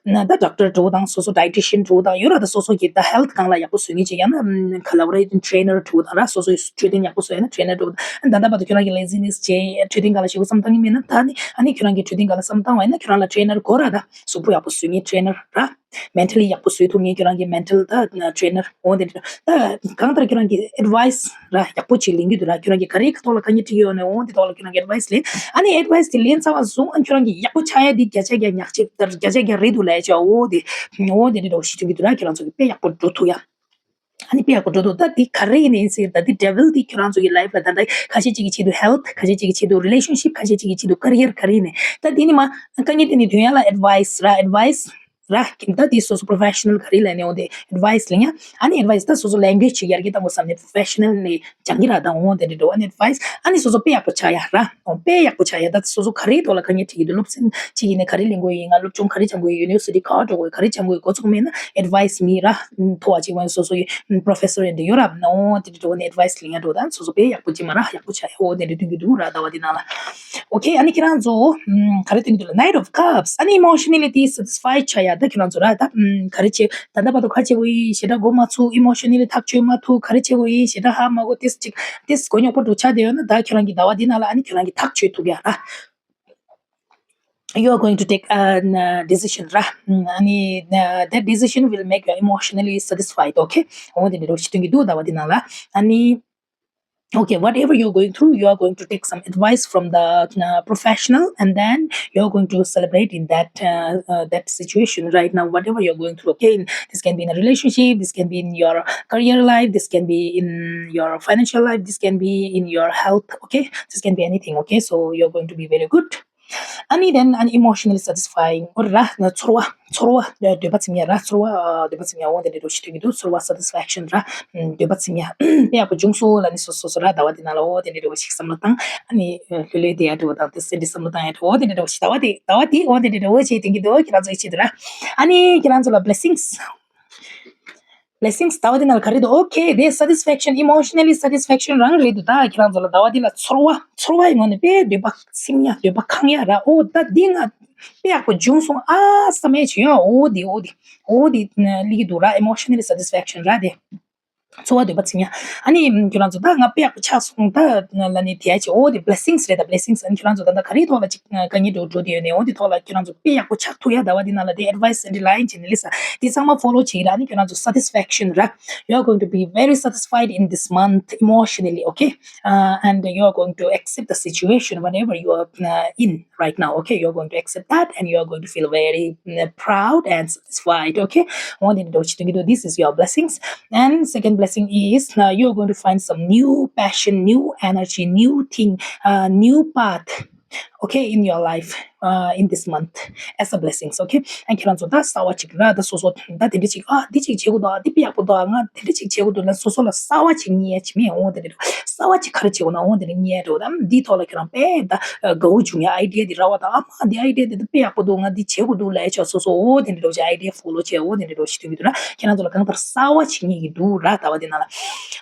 ན་ད་doctor འགྲོ་དང་སོ་སོ་dietitian འགྲོ་དང་ཡོད་ར། ད་སོ་སོ་གི་ད་health སྒང་ལ་ཡག་པོ་བཟོ་ངེས་ཅིག་ཡང་ན་ཁ་ལ་བ་ར་trainer འགྲོ་དང་ར། སོ་སོའི་འཕྲོད་བསྟེན་ཡག་པོ་བཟོ་ཡང་ན་trainer འགྲོ་དང་། ད་ལྟ་བར་དུ་ཁྱོད་རང་གི་laziness བྱེད་འཕྲོད་བསྟེན་སྒང་ལ་ཞེ་པོ་བསམ་བཏང་གི་མེད་ན་ད་ནི་ཨ་ནི་ཁྱོད་རང་གི་འཕྲོད་བསྟེན་སྒང་ལ་བསམ་བཏང་བ་ཡིན་ན་ཁྱོད་རང་ལ་trainer དགོས་ར། ད་གཟུགས་པོ་ཡག་པོ་བཟོ་ངེས་trainer ར། mentally ཡག་པོ་བཟོ་ཐུབ་ངེས་ཁྱོད་རང་གི་mental ད་trainer འོ་དེ་འདྲ། ད་གང་ལྟར་ཁྱོད་རང་གི་advice ར་ཡག་པོ་ཅིག་ལེན་གྱི་འདུག་ར། ཁྱོད་རང་གི་ག་རེ་གི་ཐོག་ལ་དཀའ་ངལ་འཕྲད་ཀྱི་ཡོད་ན་འོ་དེ་ཐོག་ལ་ཁྱོད་རང་གི་advice ལེན། ཨ་ནི་advice དེ་ལེན་ཚར་བ་བཟུང་ཨ་ཁྱོད་རང་གི་ཡག་པོ་ཆགས་ཡ་དེ་བརྒྱ་ཆ་བརྒྱ་ཉག་གཅིག་ལྟར་བརྒྱ་ཆ་བརྒྱ་རེད་འདུག་ལབ་ཡ་ཆ་འོ་དེ་འོ་དེ་འདྲ་འདྲ་བོ་ཞིག་ཐོན་གྱི་འདུག་ར། ཁྱོད་རང་ཚོ་གི་དཔེ་ཡག་པོ་འགྲོ་ཐུབ་ཡ། ཨ་ནི་དཔེ་ཡག་པོ་འགྲོ་འདུག་ད་འདི་ག་རེ་ཡིན་ནའི་ཟེར་ད་འདི་devil འདི་ཁྱོད་རང་ཚོ་གི་life ལ་ད་ལྟ་ཁ་ཤས་ཅིག་གི་ཆེད་དུ་health ཁ་ཤས་ཅིག་གི་ཆེད་དུ་relationship ཁ་ཤས་ཅིག་གི་ཆེད་དུ་career ག་རེ་ཡིན་ནའི་ད་འདི་ནི་མ་དཀའ་ངལ་དེ་ནི་དོན་ཡ་ལ་advice ར། advice ར། ད་འདི་སོ་སོ་professional ག་རེ་ལ་ནས་འོ་དེ་advice ལེན་ཡ། ཨ་ནི་advice ད་སོ་སོ་language ཅིག་ཡར་རྒྱས་བཏང་དགོས་བསམ་ནས་professional ནས་སྦྱང་གི་ར་དང་འོ་དེ་འདྲ་འགྲོ། ཨ་ནི་advice ཨ་ནི་སོ་སོ་དཔེ་ཡག་པོ་ཆགས་ཡ་ར། འོ་དཔེ་ཡག་པོ་ཆགས་ཡ། ད་སོ་སོ་ག་རེའི་ཐོག་ལ་དཀའ་ངལ་འཕྲད་ཀྱི་འདུག་སློབ་ཚན་གཅིག་ཡིན་ནའི་ག་རེ་ལེན་དགོས་ཡིན། ང་སློབ་སྦྱོང་ག་རེ་སྦྱང་དགོས་ཡིན། university ག་པར་འགྲོ་དགོས་ཡིན། ག་རེ་སྦྱང་དགོས་ཡིན། འགོ་ཚུགས་མེད་ན་advice མི་ར། མཐོ་བ་ཅིག་ཡང་སོ་སོ་ཡི་professor ཡིན་དུ་ཡོད་ར། འོ་དེ་འདྲ་འགྲོ་ནས་advice ལེན་ཡ་འགྲོ། ད་སོ་སོ་དཔེ་ཡག་པོ་ཅིག་མ་ར་ཡག་པོ་ཆགས་ཡ། འོ་དེ་འདྲ་སྟོན་གྱི་འདུག་ར་ཟླ་བ་འདི་ནང་ལ། Okay ཨ་ནི་ཁྱེད་རང་ཚོ་ཨམ་ག་རེ་སྟོན་གྱི་འདུག་ལ། Knight of Cups ཨ་ནི་emotionally dissatisfied ཆགས་ཡ། ད་ཁྱེད་རང་ཚོ་ར་ད་ཨམ་ག་རེ་བྱེད་ད་ལྟ་བར་དུ་ག་བྱེད་དགོས་ཡིན་ཞེ་དྲག་མགོ་མ་ཚོས། emotionally ཐག་གཅོད་མ་ཐུབ། ག་རེ་བྱེད་དགོས་ཡིན་ཞེ་དྲག་ཧ་མ་གོ། ཏིས་ཅིག་ཏིས་མགོ་རྙོག་པོ་འགྲོ་ཆགས་བསྡད་ཡོད་ན་ད་ཁྱེད་རང་གི་ཟླ་བ་འདི་ནང་ལ་ཨ་ནི་ཁྱེད་རང་གི་ཐག་གཅོད་ཐུབ་ཡ་ར། You are going to take a uh, decision ར། ཨ་ནི uh, that decision will make you emotionally satisfied. Okay འོ་དེ་འདྲ་རོགས་ཞིག་སྟོན་གྱི་འདུག་ཟླ་བ་འདི་ནང་ལ། ཨ་ནི Okay, whatever you're going through, you are going to take some advice from the uh, professional, and then you're going to celebrate in that uh, uh, that situation right now. Whatever you're going through, okay, this can be in a relationship, this can be in your career life, this can be in your financial life, this can be in your health. Okay, this can be anything. Okay, so you're going to be very good. ཨ་ནི་then an emotionally satisfying འོ་ར་ན་ཚོར་བ་ཚོར་བ་འདོད་པ་ཚིམ་ཡ་ར། ཚོར་བ་འདོད་པ་ཚིམ་ཡ་འོ་དེ་འདྲ་འདྲ་ཞིག་ཐོན་གྱི་འདུག་ཚོར་བ་satisfaction ར། འདོད་པ་ཚིམ་ཡ་དཔེ་ཡག་པོ་བྱུང་སོང་ལབ་ནི་སོ་སོ་སོ་ར། ཟླ་བ་འདི་ནང་ལ་འོ་དེ་འདྲ་འདྲ་ཞིག་བསམ་བློ་བཏང་། ཨ་ནི་ལྷོད་ལྷོད་དེ་ཡ་འདྲ་བ་དང་དེ་སེ་འདྲ་བསམ་བློ་བཏང་ཡ་འདྲ་འོ་དེ་འདྲ་འདྲ་ཞིག་ཟླ་བ་དེ་ཟླ་བ་དེ་འོ་དེ་འདྲ་འདྲ་བོ་བྱེད་ཐོན་གྱི་འདུག་ཁྱེད་རང་ཚོ་ཡི་ཆེད་དུ་ར། ཨ་ནི་ཁྱེད་རང་ཚོ་ལ་blessings blessings ཟླ་བ་འདི་ནང་ལ་ག་རེ་འདུག Okay དེ་satisfaction emotionally satisfaction རང་རེད་འདུག་ད་ཁྱེད་རང་ཚོ་ལ་ཟླ་བ་འདི་ལ་ཚོར་བ་ཚོར་བ་ཡི་ངོས་ནས་དཔེ་འདོད་པ་ཚིམ་ཡ་འདོད་པ་ཁེངས་ཡ་ར། ཨོ་ད་འདི་ང་དཔེ་ཡག་པོ་བྱུང་སོང་ཨ་བསམ་ཡ་བྱུང་ཡ། ཨོ་དེ་ཨོ་དེ་ཨོ་དེ་ཨོ་དེ་སླེབས་ཀྱི་འདུག་ར། emotionally satisfaction ར་དེ་ཚོར་བ་འདོད་པ་ཚིམ་ཡ། ཨ་ནི་ཁྱེད་རང་ཚོ་ད་ང་དཔེ་ཡག་པོ་ཆགས་སོང་ད་ལ་ནི་དེ་ཡ་ཆེ་ཨོ་དེ་blessings རེད། ད་blessings ཨ་ནི་ཁྱེད་རང་ཚོ་ད་ད་ག་རེའི་ཐོག་ལ་ཅིག་དཀའ་ངལ་འགྲོ་འགྲོ་དེ་ཡོད་ནས་འོ་དེ་ཐོག་ལ་ཁྱེད་རང་ཚོ་དཔེ་ཡག་པོ་ཆགས་ཐུབ་ཡ་ཟླ་བ་འདི་ནང་ལ་དེ་advice and line བྱས་ནས་ལས་ས་དེ་ཚང་མ་follow བྱེད་ཀྱི་ར། ཨ་ནི་ཁྱེད་རང་ཚོ་satisfaction ར། You are going to be very satisfied in this month emotionally, okay? Uh, and you are going to accept the situation whatever you are uh, in right now, okay? You are going to accept that and you are going to feel very uh, proud and satisfied, okay? འོ་དེ་འདྲ་ཞིག་ཐོན་གྱི་འདུག This is your blessings. And second blessing is uh, you are going to find some new passion, new energy, new thing, uh, new path, okay, in your life uh, in this month as a blessings, okay? ཨ་ཁྱེད་རང་ཚོ་ད་གསར་བ་ཅིག་ར། ད་སོ་སོ་ད་དེ་འདྲ་ཅིག་ཨ་འདི་ཅིག་བྱེད་དགོས་འདུག་ཨ་འདི་དཔེ་ཡག་པོ་འདུག་ཨ་ང་དེ་འདྲ་ཅིག་བྱེད་དགོས་འདུག་ལ་སོ་སོ་ལ་གསར་བ་ཅིག་རྙེད་ཡ་ཅིག་མེད། འོ་དེ་འདྲ་འདུག་གསར་བ་ཅིག་ག་རེ་བྱེད་དགོས་ན་འོ་དེ་འདྲ་རྙེད་ཡ་འདྲ་བོ་ད་འདིའི་ཐོག་ལ་ཁྱེད་རང་དཔེ་ད་དགའ་བོ་བྱུང་ཡ་idea འདི་ར་བ་ད་ཨ་མ་འདི་idea འདི་ད་དཔེ་ཡག་པོ་འདུག་ང་འདི་བྱེད་དགོས་འདུག་ལབ་ཡ་ཆོག་སོ་སོ་འོ་དེ་འདྲ་འདྲ་བོ་ཅིག་idea follow བྱས་འོ་དེ་འདྲ་འདྲ་བོ་ཞིག་ཐོན་གྱི་འདུག་ན་ཁྱེད་རང་ཚོ་ལ་གང་ལྟར་གསར་བ་ཅིག་རྙེད་ཀྱི་འདུག་ར་ཟླ་བ་འདི་ནང་ལ།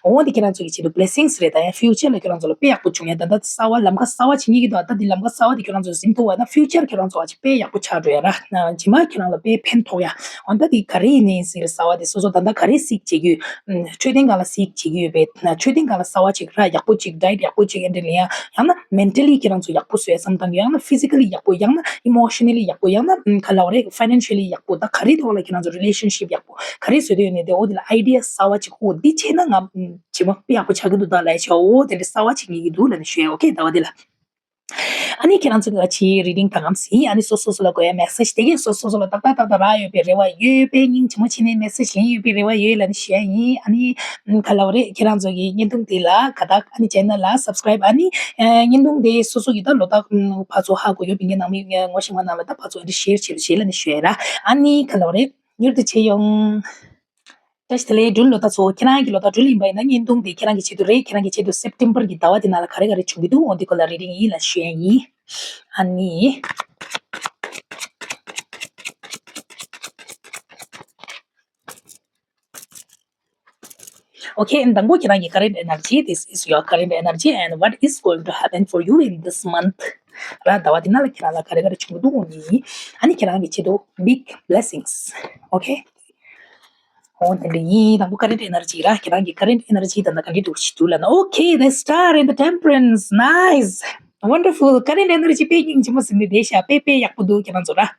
འོ་འདི་ཁྱེད་རང་ཚོ་གི་ཆེད་དུ་blessings རེད། ད་ཡང་future ལ་ཁྱེད་རང་ཚོ་ལ་དཔེ་ཡག་པོ་བྱུང་ཡ། ད་ལྟ་གསར་བ་ལམ་ཁ་གསར་བ་ཅིག་རྙེད་ཀྱི་འདུག་ད་འདི་ལམ་ཁ་གསར་བ་འདི་ཁྱེད་རང་ཚོ་ཟིན་ཐུབ་པ་ན་future ཁྱེད་རང་ཚོ་ཨ་ཅིག་དཔེ་ཡག་པོ་ཆགས་འགྲོ་ཡ་ར། ན་ཇི་མ་ཁྱེད་རང་ལ་དཔེ་ཕན་ཐོགས་ཡ། འོ་ད་འདི་ག་རེ་ཡིན་ནའི་ཟེར་གསར་བ་དེ་སོ་སོ་ད་ལྟ་ག་རེ་seek བྱེད་ཀྱི་ཡོད། འཕྲོད་བསྟེན་སྒང་ལ་seek བྱེད་ཀྱི་ཡོད་པས་ན་འཕྲོད་བསྟེན་སྒང་ལ་གསར་བ་ཅིག་ར་ཡག་པོ་ཅིག་diet ཡག་པོ་ཅིག་ཨེ་འདྲ་ལེན་ཡ། ཡང་ན་mentally ཁྱེད་རང་ཚོ་ཡག་པོ་བཟོ་ཡ་བསམ་བཏང་གི་ཡང་ན་physically ཡག་པོ་ཡང་ན་emotionally ཡག་པོ་ཡང་ན་ག་ལབ་རེད་financially ཡག་པོ་ད་ག་རེ་ཐོག་ལ་ཁྱེད་རང་ཚོ་relationship ཡག་པོ་ག་རེ་བཟོ་འདོད་ཡོད་ནས་དེ་འོ་དེ་ལ་idea གསར་བ་ཅིག་འོ་འདི་བྱས་ན་ང་བྱེ་མ་དཔེ་ཡག་པོ་ཆགས་ཀྱི་འདུག་ད་ལབ་ཡ་ཆོག་འོ་དེ་འདྲ་གསར་བ་ཅིག་རྙེད་ཀྱི་འདུག་ལབ་ནས་ཞུ་ཡ། okay ཟླ་བ་འདི་ལ། ཨ་ནི་ཁྱེད་རང་ཚོ་གི་ཨ་ཕྱིའི་reading ད་གམ་ཟིན། ཨ་ནི་སོ་སོ་སོ་ལ་དགོས་ཡ་message དེ་གས་སོ་སོ་སོ་ལ་ཏག་ཏག་ཏག་ཏག་རག་ཡོད་པའི་རེ་བ་ཡོད། དཔེ་སྙིང་རྗེ་མོ་བྱས་ནས་message ལེན་ཡོད་པའི་རེ་བ་ཡོད་ལབ་ནས་ཞུ་ཡ་ཡིན། ཨ་ནི་ག་ལབ་རེད། ཁྱེད་རང་ཚོ་གི་བརྙན་ཐུང་དེ་ལ་དགའ་རྟགས། ཨ་ནི་channel ལ་subscribe། ཨ་ནི་བརྙན་ཐུང་དེ་སོ་སོ་གི་ད་ལོ་རྟགས་ཕར་ཚུར་ཧ་གོ་ཡོད་པའི་ངའི་ནང་མི་ངོ་ཤེས་པ་རྣམས་ལ་ད་ཕར་ཚུར་ཨ་ནི་share བྱེད་རོགས་བྱེད་ལབ་ནས་ཞུ་ཡ་ར། ཨ་ནི་ག་ལབ་རེད། མྱུར་དུ་མཇལ་ཡོང་། བཀྲ་ཤིས་བདེ་ལེགས། སྦྲུལ་ལོ་ད་ཚོ་ཁྱེད་རང་གི་ལོ་ད་སྦྲུལ་ཡིན་པ་ཡིན་ན་བརྙན་ཐུང་འདི་ཁྱེད་རང་གི་ཆེད་དུ་རེད། ཁྱེད་རང་གི་ཆེད་དུ་September གི་ཟླ་བ་འདི་ནང་ལ་ག་རེ་ག་རེ་བྱུང་གི་འདུག་འོ་འདི་སྐོར་ལ་reading ཡིན་ལ་ཞུ་ཡ་ཡིན། ཨ་ནི། Okay དང་པོ་ཁྱེད་རང་གི་current energy, this is your current energy and what is going to happen for you in this month. ར། ཟླ་བ་འདི་ནང་ལ་ཁྱེད་རང་ལ་ག་རེ་ག་རེ་བྱུང་གི་འདུག་འོ་ནི། ཨ་ནི་ཁྱེད་རང་གི་ཆེད་དུ་big blessings. Okay. འོ་དེ་འདྲ་ཡིན། དང་པོ་current energy ར། ཁྱེད་རང་གི་current energy ད་ལྟ་ག་འདྲ་འདུག་ཅི་འདུག་ལབ་ན། Okay, the star in the temperance. Nice. Wonderful. Current energy དཔེ་སྙིང་རྗེ་མོ་ཟིན་ནས་བསྡད་ཤག་དཔེ་དཔེ་ཡག་པོ་འདུག་ཁྱེད་རང་ཚོ་ར།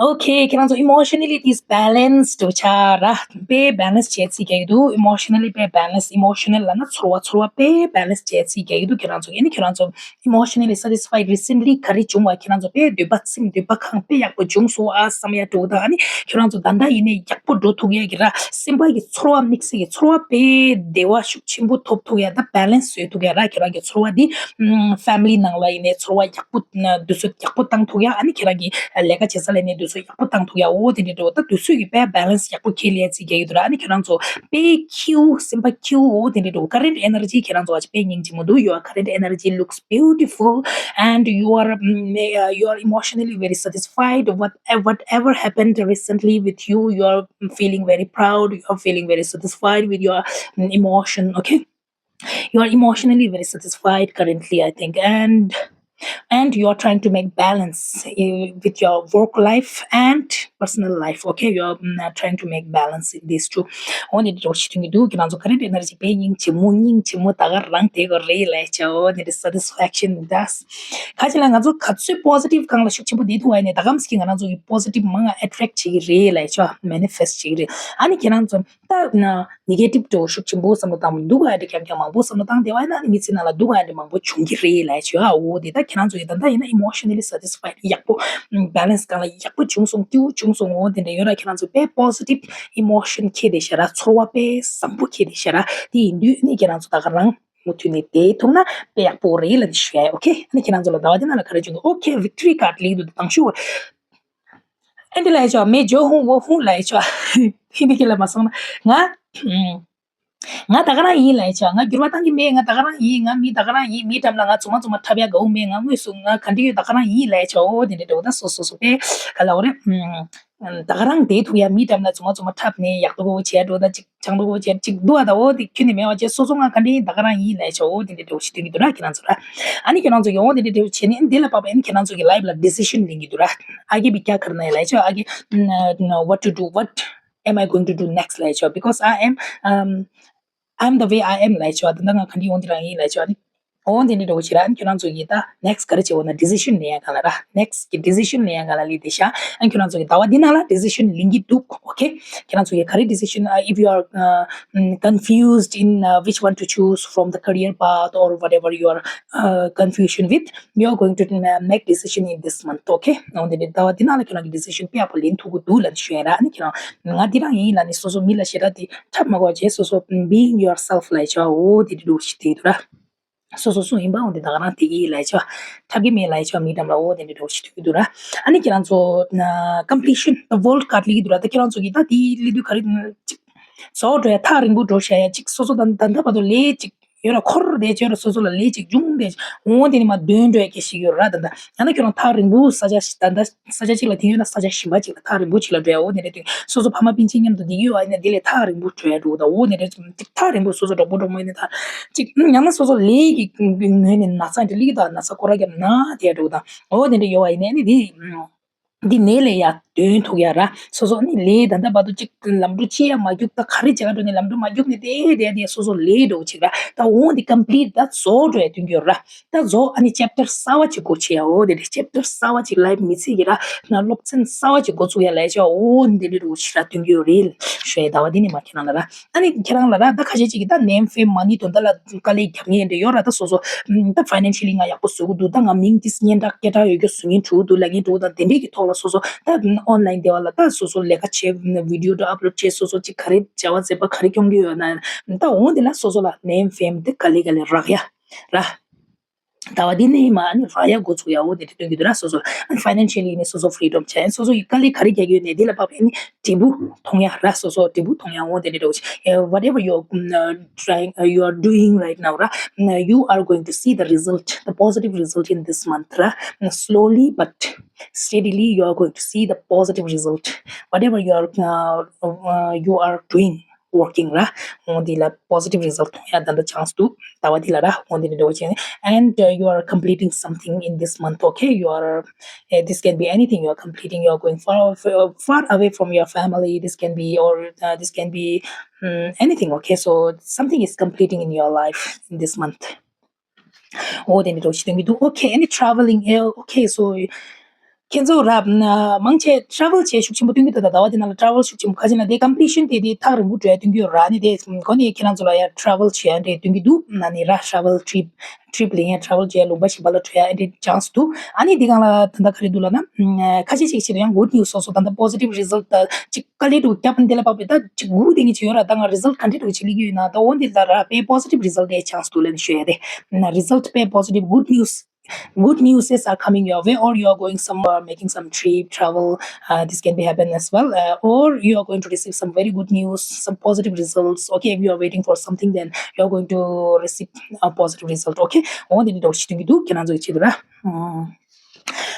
Okay, ཁྱེད་རང་ཚོ་emotionally it is balanced འདུག་ཆ་ར། དཔེ་balance བྱས་ཚིག་རྒྱག་གི་འདུག emotionally དཔེ་balance. Emotional ལབ་ན་ཚོར་བ། ཚོར་བ་དཔེ་balance བྱས་ཚིག་རྒྱག་གི་འདུག་ཁྱེད་རང་ཚོ། ཨ་ནི་ཁྱེད་རང་ཚོ་emotionally satisfied recently ག་རེ་བྱུང་བ། ཁྱེད་རང་ཚོ་དཔེ་འདོད་པ་ཚིམ། འདོད་པ་ཁེངས། དཔེ་ཡག་པོ་བྱུང་སོང་ཨ་བསམ་ཡ་འདྲ་བོ་དང་། ཨ་ནི་ཁྱེད་རང་ཚོ་ད་ལྟ་ཡིན་ནའི་ཡག་པོ་འགྲོ་ཐུབ་ཡ་གི་ར། སེམས་པ་གི་ཚོར་བ། དམིགས་བསལ་གྱི་ཚོར་བ་དཔེ་བདེ་བ་ཤུགས་ཆེན་པོ་ཐོབ་ཐུབ་ཡ། ད་balance བཟོ་ཐུབ་ཡ་ར། ཁྱེད་རང་གི་ཚོར་བ་འདི་ཨམ་family ནང་ལ་ཡིན་ནའི་ཚོར་བ་ཡག་པོ། དུས་ཚོད་ཡག་པོ་བཏང་ཐུབ་ཡ། ཨ་ནི་ཁྱེད་རང་གི་ལས་ཀ་བྱེད་ས་ལ་ཡིན་ནའི་དུས་ཚོད་ཡག་པོ་བཏང་ཐུབ་ཡ། འོ་དེ་འདྲ་འདྲ་བོ། ད་དུས་ཚོད་ཀྱི་དཔེ་balance ཡག་པོ་འཁྱེར་ཡ་ཚིག་རྒྱག་གི་འདུག་ར། ཨ་ནི་ཁྱེད་རང་ཚོ་དཔེ་ཁེངས། སེམས་པ་ཁེངས། འོ་དེ་འདྲ་འདྲ་བོ། Current energy ཁྱེད་རང་ཚོ་ཨ་ཅེ་དཔེ་སྙིང་རྗེ་མོ་འདུག Your current energy looks beautiful and you are, mm, uh, you are emotionally very satisfied. What, whatever happened recently with you, you are feeling very proud. You are feeling very satisfied with your, mm, emotion. Okay. You are emotionally very satisfied currently, I think, and and you are trying to make balance, eh, with your work life and personal life. Okay, you are, mm, uh, trying to make balance in these two. འོ་ནི་འདྲ་བོ་ཞིག་ཐོན་གྱི་འདུག་ཁྱེད་རང་ཚོ་current energy དཔེ་སྙིང་རྗེ་མོ། སྙིང་རྗེ་མོ་ད་ག་རང་དེ་ག་རེད་ལབ་བྱས། འོ་ནི་འདྲ་satisfaction འདྲ། ཁ་ཅིག་ལ་ང་ཚོ་ག་ཚོད་positive སྒང་ལ་ཤུགས་ཆེན་པོ་བསྡད་ཐུབ་པ་ཡིན་ནའི་ད་གམ་ཞིག་ང་རང་ཚོ་གི་positive མང་ང་attract བྱེད་ཀྱི་རེད་ལབ་བྱས། Manifest བྱེད་ཀྱི་རེད། ཨ་ནི་ཁྱེད་རང་ཚོ་ད་negative འདྲ་བོ་ཤུགས་ཆེན་པོ་བསམ་བློ་བཏང་། སྡུག་ག་འདྲ་རྐྱང་རྐྱང་མང་པོ་བསམ་བློ་བཏང་བསྡད་པ་ཡིན་ན། ཨ་ནི་མི་ཚེ་ནང་ལ་སྡུག་ག་འདྲ་མང་པོ་འབྱུང་གི་རེད་ལབ་བྱས། ཨ་འོ་དེ་ད་ཁྱེད་རང་ཚོ་ཡི་ད་ལྟ་ཡིན་ན་emotionally satisfied ཡག་པོ་balance སྒང་ལ་ཡག་པོ་བྱུང་སོང་། སྐྱིད་པོ་བྱུང་སོང་། འོ་དེ་འདྲ་ཡོད་ར། ཁྱེད་རང་ཚོ་དཔེ་positive emotion འཁྱེར་བསྡད་ཤག་ར། ཚོར་བ་དཔེ་བཟང་པོ་འཁྱེར་བསྡད་ཤག་ར། དེ་ཡིན་དུས་ཨ་ནི་ཁྱེད་རང་ཚོ་ད་ག་རང་མུ་མཐུད་ནས་བསྡད་ཐུབ་ན་དཔེ་ཡག་པོ་རེད་ལབ་ནས་ཞུ་ཡ། Okay. ཨ་ནི་ཁྱེད་རང་ཚོ་ལ་ཟླ་བ་འདི་ནང་ལ་ག་རེ་བྱུང་འདུག Okay, victory card ལེགས་འདུག་དང་ཤོག་ཨ་འདི་ལ་ཡ་ཆོག་མེ་ཇོ་ཧུང་བོ་ཧུང་ལ་ཡ་ཆོག་ཧི་འདི་ཁྱེད་ལ་མ་སོང་ན་ང་ང་ད་ག་རང་ཡིན་ལ་ཡ་ཆོག་ང་འགྱུར་བ་བཏང་གི་མེད། ང་ད་ག་རང་ཡིན། ང་མི་ད་ག་རང་ཡིན། མི་འགྲམ་ལ་ང་བཙུན་མ་བཙུན་མ་འཁྲབ་ཡ་དགའ་བོ་མེད། ང་དངོས་སུ་ང་ག་འདྲ་ཡོད་ད་ག་རང་ཡིན་ལ་ཡ་ཆོག་འོ་དེ་འདྲ་འདྲ་བོ་ད་སོ་སོ་སོ་པས་ག་ལ་འོ་རེད། ད་ག་རང་བསྡད་ཐུབ་ཡ། མི་འགྲམ་ལ་བཙུན་མ་བཙུན་མ་འཁྲབ་ནས་ཡག་པོ་བྱས་འགྲོ་ད་ཅིག་ཆང་འགྲོ་བྱས་ཅིག་འདུག་ཨ། ད་འོ་དེ་ཁྱོན་ནས་མེད་པ་བྱས། སོ་སོ་ང་ག་འདྲ་ཡིན་ད་ག་རང་ཡིན་ལ་ཡ་ཆོག་འོ་དེ་འདྲ་འདྲ་བོ་ཞིག་སྟོན་གྱི་འདུག་ར་ཁྱེད་རང་ཚོ་ར། ཨ་ནི་ཁྱེད་རང་ཚོ་གི་འོ་དེ་འདྲ་འདྲ་བོ་བྱས་ནས་འདི་ལ་དཔག་པ་ཨ་ནི་ཁྱེད་རང་ཚོ་གི་life ལ་decision ལེན་གྱི་འདུག་ར། आगे भी क्या करना है ལ་ཡ་ཆོག आगे, mm, uh, what to do, what am I going to do next ལ་ཡ་ཆོག because I am, um, I'm the way I am ལ་ཡ་ཆོག་ད་ལྟ་ང་ག་འདྲ་ཡོང་དེ་རང་ཡིན་ལ་ཡ་ཆོག་ཨ་ནི། འོ་དེ་འདྲ་འདྲ་བོ་བྱེད་ར། ཨ་ནི་ཁྱོད་རང་ཚོ་གིས་ད་next ག་རེ་བྱེད་འོ་ན་decision ལེན་ཡ་ག་ལ་ར། next གི་decision ལེན་ཡ་ག་ལ་ལི་དེ་ཤ། ཨ་ནི་ཁྱོད་རང་ཚོ་གི་ཟླ་བ་འདི་ནང་ལ་decision ལེན་གྱི་འདུག Okay. ཁྱེད་རང་ཚོ་གིས་ག་རེ་decision, uh, if you are, uh, mm, confused in, uh, which one to choose from the career path or whatever you are, uh, confusion with, you are going to, uh, make decision in this month. Okay. འོ་དེ་འདྲ་ཟླ་བ་འདི་ནང་ལ་ཁྱོད་རང་གི་decision དཔེ་ཡག་པོ་ལེན་ཐུབ་ཀྱི་འདུག་ལབ་ནས་ཞུ་ཡ་ར། ཨ་ནི་ཁྱོད་རང་ང་འདི་རང་ཡིན་ལབ་ནས་སོ་སོ་མི་ལ་ཞེ་དྲག་དེ་འཁྲབ་མ་དགོས་པ་བྱས། སོ་སོ་being yourself ལ་ཡ་ཆོག་འོ་དེ་འདྲ་འདྲ་བོ་ཞིག་དེ་འདུག་ར། སོ་སོ་སུ་ཡིན་པ་འོ་དེ་ད་ག་རང་དེ་ཡིན་ལ་ཡ་ཆོག་འཁྲབ་ཀྱི་མེད་ལ་ཡ་ཆོག་མི་འགྲམ་ལ་འོ་དེ་འདྲ་འདྲ་བོ་ཞིག་ཐུག་གི་འདུག་ར། ཨ་ནི་ཁྱེད་རང་ཚོ་completion the world card ལེན་གྱི་འདུག་ར། ད་ཁྱེད་རང་ཚོ་གིས་ད་དེ་ལེན་དུས་ག་རེ་ཅིག་ཟོག་འགྲོ་ཡ་ཐག་རིང་པོ་འགྲོ་བྱ་ཡ་ཅིག་སོ་སོ་ད་ད་ལྟ་བར་དུ་ལས་ཅིག་ཡོད་ར། འཁོར་བསྡད་ཡོད་ར། སོ་སོ་ལ་ལས་ཅིག་འབྱུང་བསྡད་འོ་དེ་ནི་མ་འདོན་འགྲོ་ཡ་སྐད་ཞིག་ཡོད་ར། ད་ད་ཡང་ན་ཁྱོད་རང་ཐག་རིང་པོ་ས་ཆ་ཞིག་ད་ད་ས་ཆ་གཅིག་ལ་དེ་ཡོད་ན་ས་ཆ་གཞན་པ་གཅིག་ལ་ཐག་རིང་པོ་གཅིག་ལ་འགྲོ་ཡ་འོ་དེ་འདྲ་དུས་སོ་སོ་ཕ་མ་སྤུན་མཆེད་མཉམ་དུ་བསྡད་ཀྱི་ཡོད་ཨ་ཡིན་ན་དེ་ལས་ཐག་རིང་པོ་འགྲོ་ཡ་འགྲོ་ད་འོ་དེ་འདྲ་ཅིག་ཐག་རིང་པོ་སོ་སོ་གྲོགས་པོ་གྲོགས་མོ་ཡིན་ན་ཐག་ཅིག་ཡང་ན་སོ་སོ་ལས་ཀྱི་ངོས་ནས་ན་ཚ་འདྲ་སླེབས་ཀྱི་འདུག་ན་ཚ་སྐོར་ར་རྒྱབ་ན་དེ་ཡ་འགྲོ་ད་འོ་དེ་འདྲ་ཡོད་ཨ་ཡིན་ན་ནི་དེ་འདི་ནས་ལས་ཡ་འདོན་ཐུབ་ཡ་ར། སོ་སོ་ནི་ལས་ད་ལྟ་བར་དུ་ཅིག་ལམ་འགྲོ་ཅི་ཡ་མ་རྒྱུག་ད་ག་རེ་བྱེད་ག་འགྲོ་ནས་ལམ་འགྲོ་མ་རྒྱུག་ནས་དེ་དེ་དེ་སོ་སོ་ལས་འགྲོ་ཅིག་ར། ད་འོ་འདི་complete ད་རྫོགས་འགྲོ་ཡ་འདོན་གྱི་ཡོད་ར། ད་རྫོགས་ཨ་ནི་chapter གསར་བ་ཅིག་འགོ་ཚུགས་ཡ། འོ་དེ་རེད། chapter གསར་བ་ཅིག་life མི་ཚེ་གི་ར་ན་སློབ་ཚན་གསར་བ་ཅིག་འགོ་ཚུགས་ཡ་ལས་ཆོག་འོ་འདི་རེད་རུ་ཞིག་ར་སྟོན་གྱི་ཡོད་རེད། ཞུ་ཡ་ཟླ་བ་འདི་ནས་མ་ཁྱེད་རང་ལ་ར། ཨ་ནི་ཁྱེད་རང་ལ་ར་ད་ཁ་ཤས་ཅིག་གིས་ད་name fame money དོན་དག་ལ་དཀའ་ལས་རྒྱབ་མཁན་འདྲ་ཡོད་ར། ད་སོ་སོ་ད་financially ང་ཡག་པོ་བཟོ་གི་འདུག་ད་ང་མིང་འདི་སྙན་གྲགས་སྐད་གྲགས་ཡོད་རྒྱུ་བཟོ་མཁན་འགྲོ་གི་འདུག་ལབ་མཁན་འགྲོ་གི་ད་དེ་འདྲས་ཀྱི་ཐོག་ལ་སོ་སོ་ད་online དེ་བ་ལ་ད་སོ་སོ་ལས་ཀ་བྱེད་video དུ་upload བྱེད་སོ་སོ་ཅིག་ག་རེ་བྱ་བ་མཛད་པ་ག་རེ་སྐྱོང་གི་ཡོད་ན་ད་འོ་འདི་ལ་སོ་སོ་ལ་name fame དེ་དཀའ་ལས་དཀའ་ལས་རག་ཡ་ར། ཟླ་བ་འདི་ནས་མ་ནི་རག་ཡ་འགོ་ཚུགས་ཡ་འོ་དེ་འདྲ་སྟོན་གྱི་འདུག་ར། སོ་སོ་financially ནི་སོ་སོ་freedom བྱས་སོ་སོ་ཡི་དཀའ་ལས་ག་རེ་རྒྱག་གི་ཡོད་ནས་འདི་ལ་དཔག་པའི་ནི་འབྲས་བུ་མཐོང་ཡ་ར། སོ་སོ་འབྲས་བུ་མཐོང་ཡ་འོ་དེ་འདྲ་འདྲ་བོ་ཞིག whatever you are, mm, uh, trying, uh, you are doing right now ར། Mm, you are going to see the result, the positive result in this month ར། Mm, slowly but steadily you are going to see the positive result, whatever you are, uh, uh, you are doing. working ར། འོ་འདི་ལ་positive result མཐོང་ཡ་ད་ལྟ་chance འདུག་ཟླ་བ་འདི་ལ་ར། འོ་འདི་ནི་འགྲོ་བྱས་ནས། And uh, you are completing something in this month, okay? You are, uh, this can be anything you are completing. You are going far, far away from your family. This can be, or uh, this can be um, anything, okay? So something is completing in your life in this month. འོ་དེ་འདྲ་འདྲ་བོ་ཞིག་སྟོན་གྱི་འདུག Okay, any traveling? Eh, okay, so ཁྱེད་ཚོ་ར་མང་ཆེ་travel བྱེད་ཤུགས་ཆེན་པོ་སྟོན་གྱི་འདུག་ད་ཟླ་བ་དེ་ནང་ལ་travel ཤུགས་ཆེན་པོ། ག་ཅི་ན་དེ་completion དེ་དེ་ཐག་རིང་པོ་འགྲོ་ཡ་སྟོན་གྱི་ཡོད་ར། ནི་དེ་གོ་ནི་ཁྱེད་རང་ཚོ་ལ་ཡ་travel བྱེད་ཡ་འདྲ་སྟོན་གྱི་འདུག་ན་ནི་ར་travel trip trip ལེན་ཡ་travel བྱེད་ཡ་ལུང་པ་གཞན་པ་ལ་འགྲོ་ཡ་འདྲ་chance འདུག་ཨ་ནི་དེ་གང་ལ་ད་ལྟ་ག་རེ་འདུག་ལབ་ན་ཁ་ཤས་ཤིག་བྱེད་དུ་ཡང་good news སོ་སོ་ད་ལྟ་positive result ད་ཅིག་དཀའ་ལས་འདྲ་བོ་བརྒྱབ་ནས་དེ་ལ་དཔག་པའི་ད་ཅིག་སྒུག་བསྡད་མཁན་ཅིག་ཡོད་ར། ད་ང་result ག་འདྲ་འདྲ་བོ་ཅིག་སླེབས་ཀྱི་ཡོད་ན་ད་འོ་འདི་ལ་ར་དཔེ་positive result དེ་chance འདུག་ལབ་ནས་ཞུ་ཡ་རེད། ན་result དཔེ་positive good news, good news are coming your way, or you are going somewhere, making some trip travel. Uh, this can be happen as well, uh, or you are going to receive some very good news, some positive results. Okay, if you are waiting for something, then you are going to receive a positive result. Okay, འོ་འདི་འདྲ་བོ་ཞིག་སྟོན་གྱི་འདུག་ཁྱེད་རང་ཚོ་ཡི་ཆེད་དུ་ར།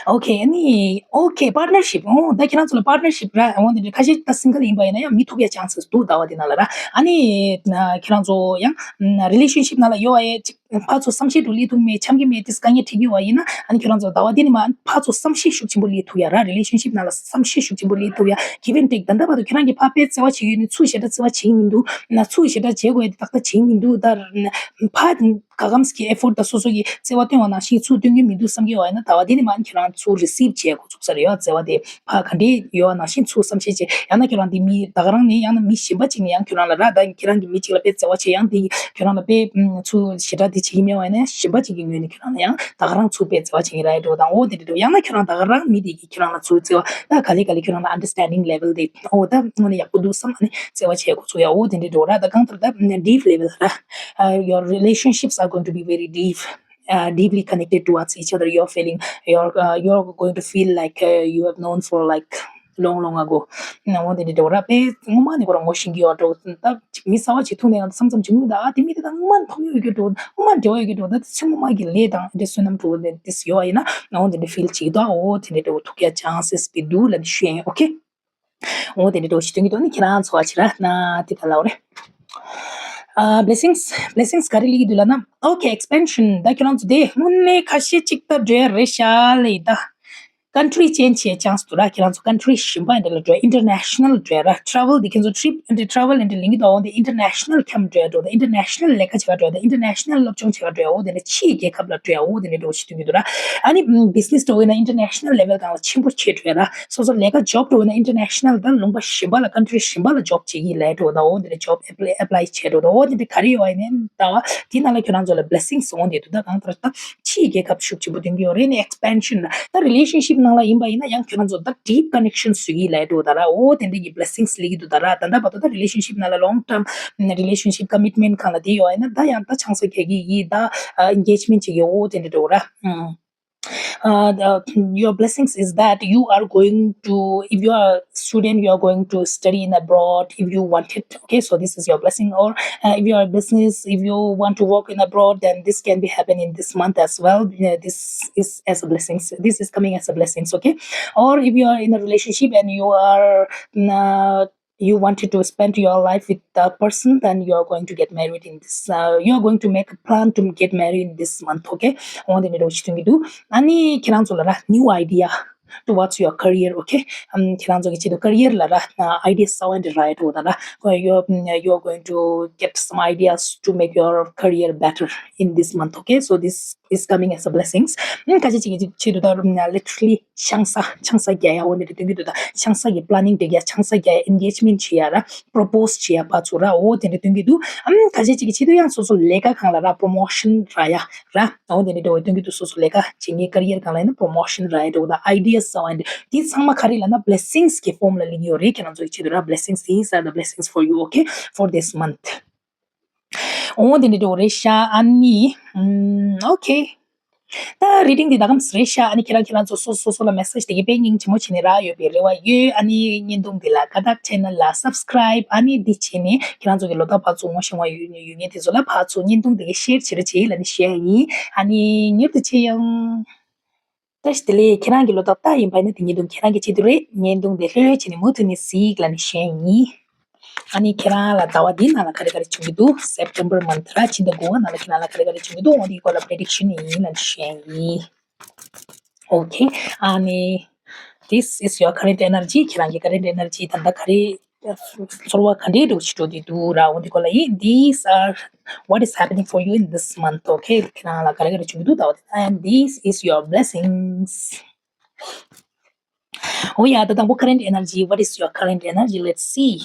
Okay, any, okay, partnership. Oh, ད་ཁྱེད་རང་ཚོ་ལ་partnership ར། འོ་འདི་འདྲ་ཁ་ཤས་ད་single ཡིན་པ་ཡིན་ན་ཡང་མི་ཐུག་ཡ་chance འདུག་ཟླ་བ་འདི་ནང་ལ་ར། ཨ་ནི་ཁྱེད་རང་ཚོ་ཡང་relationship ནང་ལ་ཡོད་པ་ཡ་ཅིག་ཕར་ཚུར་བསམ་ཤེས་འདྲ་བོ་སླེབས་ཐུབ་མེད་འཆམ་གྱི་མེད་དེ་དཀའ་ངལ་འཕྲད་ཀྱི་ཡོད་པ་ཡིན་ན་ཨ་ནི་ཁྱེད་རང་ཚོ་ཟླ་བ་འདི་ནས་མར་ཕར་ཚུར་བསམ་ཤེས་ཤུགས་ཆེན་པོ་སླེབས་ཐུབ་ཡ་ར། relationship ནང་ལ་བསམ་ཤེས་ཤུགས་ཆེན་པོ་སླེབས་ཐུབ་ཡ། Give and take ད་ལྟ་བར་དུ་ཁྱེད་རང་གིས་ཕར་དཔེ་བརྩེ་བ་བྱེད་ཀྱི་ཡོད་ནི་ཚུར་ཞེ་དྲག་བརྩེ་བ་བྱེད་ཀྱི་མི་འདུག་ན་ཚུར་ཞེ་དྲག་བྱེད་དགོས་ཡ་དེ་ཏག་ཏག་བྱེད་ཀྱི་མི་འདུག་ད་ཕར་ག་གམ་གྱི་effort ད་སོ་སོ་གི་བརྩེ་བ་སྟོན་པ་ནང་བཞིན་ཚུར་སྟོན་གྱི་མི་འདུག་བསམ་གྱི་ཡོད་པ་ཡིན་ན་ཟླ་བ་འདི་ནས་མར་ཁྱེད་རང་ཚུར་receive བྱེད་དགོས་ཚུགས་ས་རེད་ཡ། བརྩེ་བ་དེ་ཕར་ག་འདྲས་ཡོད་པ་ནང་བཞིན་ཚུར་བསམ་ཤེས་བྱེད། ཡང་ན་ཁྱེད་རང་འདི་མི་ད་ག་རང་ནས་ཡང་ན་མི་གཞན་པ་ཅིག་ནས་ཡང་ཁྱེད་རང་ལ་ར་ད་ཁྱེད་རང་གི་མི་གཅིག་ལ་དཔེ་བརྩེ་བ་བྱེད་ཡང་འདི་ཁྱེད་རང་ལ་དཔེ་ཚུར་ཞེ་དྲག་འདི་བྱེད་ཀྱི་མེད་པ་ཡིན་ན་གཞན་པ་ཅིག་གི་ངོས་ནས་ཁྱེད་རང་ལ་ཡང་ད་ག་རང་ཚུར་དཔེ་བརྩེ་བ་བྱེད་ཀྱི་རེད་འགྲོ་དང་འོ་དེ་འདྲ་འགྲོ། ཡང་ན་ཁྱེད་རང་ད་ག་རང་མི་དེ་གི་ཁྱེད་རང་ལ་ཚུར་བརྩེ་བ་ད་ག་ལེ་ག་ལེ་ཁྱེད་རང་ལ་understanding level དེ་འོ་ད་དངོས་གནས་ཡག་པོ་འདུག་བསམ་ཨ་ནི་བརྩེ་བ་བྱེད་དགོས་ཚུལ་ཡ་འོ་དེ་འདྲ་འགྲོ་ར། ད་གང་ལྟར་ད་deep level ར། Uh, your relationships are going to be very deep, uh, deeply connected towards each other. You're feeling, you're, uh, you're going to feel like, uh, you have known for like long, long ago. ན་འོ་དེ་འདྲ་འགྲོ་ར། དཔེ་སྔོན་མ་ནས་ཁོ་རང་ངོ་ཤེས་ཀྱི་ཡོད་འགྲོ། ད་མི་གསར་པ་ཅིག་ཐུག་ནས་ང་ཚོ་བསམ་བསམ་བྱུང་མི་ད་ཨ་དེ་མི་དེ་ད་སྔོན་མ་ནས་མཐོང་ཡོད་ཀྱི་འགྲོ། སྔོན་མ་ནས་འབྲེལ་བ་ཡོད་ཀྱི་འགྲོ། ད་དེ་ཚོ་སྔོན་མ་གི་ལས་དང་དེ་བསོད་ནམས་འགྲོ་དེ་དེ་ཡོད་པ་ཡིན་ན་ན་འོ་དེ་འདྲ་feel བྱེད་ཀྱི་འདུག་འོ་དེ་འདྲ་འགྲོ་ཐུག་ཡ་chances དཔེ་འདུག་ལབ་ནས་ཞུ་ཡ་ཡིན། Okay. འོ་དེ་འདྲ་འགྲོ་ཞིག་སྟོན་གྱི་འདུག་ནི་ཁྱེད་རང་ཚོ་བ་ཕྱི་ར་ན་དེ་ད་ལའོ་རེད། ཨ་blessings, blessings ག་རེ་ལི་གི་འདུག་ལབ་ན། Okay, expansion ད་ཁྱེད་རང་ཚོ་དེ་དངོས་གནས་ཁ་ཤས་ཅིག་ད་འགྲོ་ཡ་རེད་ཤག་ལེ་ད། Country change བྱེད་chance འདུག་ར། ཁྱེད་རང་ཚོ་country གཞན་པ་འདི་ལ་འགྲོ་ཡ་international འགྲོ་ཡ་ར། Travel འདི་ཁྱེད་ཚོ་trip འདི་travel འདི་ལིང་གི་ད་འོ་འདི་international ཁྱམས་འགྲོ་ཡ་འགྲོ་ད། international ལས་ཀ་བྱེད་ག་འགྲོ་ཡ་ད། international སློབ་སྦྱོང་བྱེད་ག་འགྲོ་ཡ་འོ་དེ་ནས་ཕྱིའི་རྒྱལ་ཁབ་ལ་འགྲོ་ཡ་འོ་དེ་ནས་འགྲོ་ཞིག་སྟོན་གྱི་འདུག་ར། ཨ་ནི་business འགྲོ་ཡིན་ན་international level སྒང་ལ་ཆེན་པོ་བྱེད་འགྲོ་ཡ་ར། སོ་སོ་ལས་ཀ་job འགྲོ་ཡིན་ན་international ད་ལུང་པ་གཞན་པ་ལ་country གཞན་པ་ལ་job བྱེད་ཀྱི་ལས་འགྲོ་ད། འོ་འདི་ལ་job apply apply བྱེད་འགྲོ་ད། འོ་འདི་འདྲ་ག་རེ་ཡོད་ཡིན་ནའི་ད་བ་དེ་ནང་ལ་ཁྱོད་རང་ཚོ་ལ་blessings འོ་འདི་འདུག་ད་གང་ལྟར་ད་ཕྱིའི་རྒྱལ་ཁབ་ཤུགས་ཆེན་པོ་ཐོན་གྱི་ཡོད་རེད། ནི་expansion ད་relationship ནང་ལ་ཡིན་པ་ཡིན་ན་ཡང་ཁྱོད་རང་ཚོ་ད་deep connection བཟོ་གི་ལས་འགྲོ་ད་ར། འོ་དེ་འདྲ་གི་blessings སླེབས་ཀྱི་འདུག་ད་ར། ད་ད་བར་དུ་ད་relationship ནང་ལ་long term relationship commitment སྒང་ལ་དེ་ཡོད་ཡིན་ན་ད་ཡང་ད་ཆང་ས་རྒྱག་གི་ཡིན། ད་engagement བྱེད་ཀྱི་འོ་དེ་འདྲ་འགྲོ་ར། Uh, the, your blessings is that you are going to, if you are a student, you are going to study in abroad if you want it. Okay, so this is your blessing. Or uh, if you are a business, if you want to work in abroad, then this can be happening this month as well. Uh, this is as a blessings. This is coming as a blessings. Okay, or if you are in a relationship and you are uh, you wanted to spend your life with that person, then you are going to get married in this. Uh, you are going to make a plan to get married in this month. Okay, འོ་དེ་འདྲ་འདྲ་བོ་ཞིག་སྟོན་གྱི་འདུག་ཨ་ནི་ཁྱེད་རང་ཚོ་ལ་ར་new idea towards your career. Okay, um, ཁྱེད་རང་ཚོ་གི་ཆེད་དུ་career ལ་ར་uh, idea བཟང་བ་འདྲ་རག་ཡ་འགྲོ་ད་ར། You're, mm, you're going to get some ideas to make your career better in this month. Okay, so this is coming as a blessings. ཁ་ཅིག་ཅིག་གི་ཆེད་དུ་ད་རུང་literally ཆང་ས་ཆང་ས་རྒྱག་ཡ་འོ་དེ་འདྲ་སྟོན་གྱི་འདུག་ད་ཆང་ས་གི་planning སྒྲིག་ཡ་ཆང་ས་རྒྱག་ཡ་engagement བྱེད་ཡ་ར་propose བྱེད་ཡ་ཕར་ཚུར་ར་འོ་དེ་འདྲ་སྟོན་གྱི་འདུག་ཨམ་ཁ་ཅིག་ཅིག་གི་ཆེད་དུ་ཡང་སོ་སོ་ལས་ཀ་སྒང་ལ་ར་promotion རག་ཡ་ར་འོ་དེ་འདྲ་འདྲ་བོ་སྟོན་གྱི་འདུག་སོ་སོ་ལས་ཀ་བྱེད་མཁན་career སྒང་ལ་ཡིན་ན་promotion རག་ཡ་འདྲ་བོ་ད་ideas བཟང་བ་འདི་དེ་ཚང་མ་ག་རེ་ལབ་ན་blessings གི་form ལ་སླེབས་ཀྱི་ཡོད་རེད། ཁྱེད་རང་ཚོ་གི་ཆེད་དུ་ར་blessings, these are the blessings for you, okay, for this month. འོ་དེ་འདྲ་འདྲ་བོ་རེད་ཤག་ཨ་ནི། ཨམ། Okay. ད་reading འདི་ད་གམ་རེད་ཤག་ཨ་ནི་ཁྱེད་རང་ཁྱེད་རང་ཚོ་སོ་སོ་སོ་ལ་message དེ་གི་དཔེ་སྙིང་རྗེ་མོ་བྱས་ནས་རག་ཡོད་པའི་རེ་བ་ཡོད། ཨ་ནི་བརྙན་ཐུང་འདི་ལ་ཀ་དག་channel ལ་subscribe ཨ་ནི་འདི་བྱས་ནས་ཁྱེད་རང་ཚོ་གི་ལོ་ཏོག་ཕར་ཚུར་ངོ་ཤེས་པ་ཡོད་ཡོད་མཁན་དེ་ཚོ་ལ་ཕར་ཚུར་བརྙན་ཐུང་འདི་གི་share བྱེད་རོགས་བྱེད་ལབ་ནས་ཞུ་ཡ་ཡིན། ཨ་ནི་མྱུར་དུ་མཇལ་ཡོང་། བཀྲ་ཤིས་བདེ་ལེགས། ཁྱེད་རང་གི་ལོ་ཏོག་རྟགས་ཡིན་པ་ཡིན་ན་དེ་བརྙན་ཐུང་ཁྱེད་རང་གི་ཆེད་དུ་རེད། བརྙན་ཐུང་དེ་ལྷོད་ལྷོད་བྱས་ནས་མུ་མཐུད་ནས་གཟིགས་ལབ་ནས་ཞུ་ཡ་ཡིན། ཨ་ནི་ཁྱེད་རང་ལ་ཟླ་བ་འདིའི་ནང་ལ་ག་རེ་ག་རེ་བྱུང་གི་འདུག September month ར་ཕྱི་ཟླ་དགུ་པ་ནང་ལ་ཁྱེད་རང་ལ་ག་རེ་ག་རེ་བྱུང་གི་འདུག་འོ་འདིའི་སྐོར་ལ་prediction ཡིན་ལ་བཤད་ཡིན། Okay. ཨ་ནི། This is your current energy. ཁྱེད་རང་གི་current energy ད་ལྟ་ག་རེ། ཚོར་བ་ག་འདྲའི་འདྲ་བོ་ཞིག་འགྲོ་བསྡད་འདུག་ར། འོ་འདི་སྐོར་ལ་ཡིན། These are what is happening for you in this month. Okay. ཁྱེད་རང་ལ་ག་རེ་ག་རེ་བྱུང་གི་འདུག་ད་འོ་དེ། And this is your blessings. འོ་ཡ། ད་དང་པོ་current energy. What is your current energy? Let's see.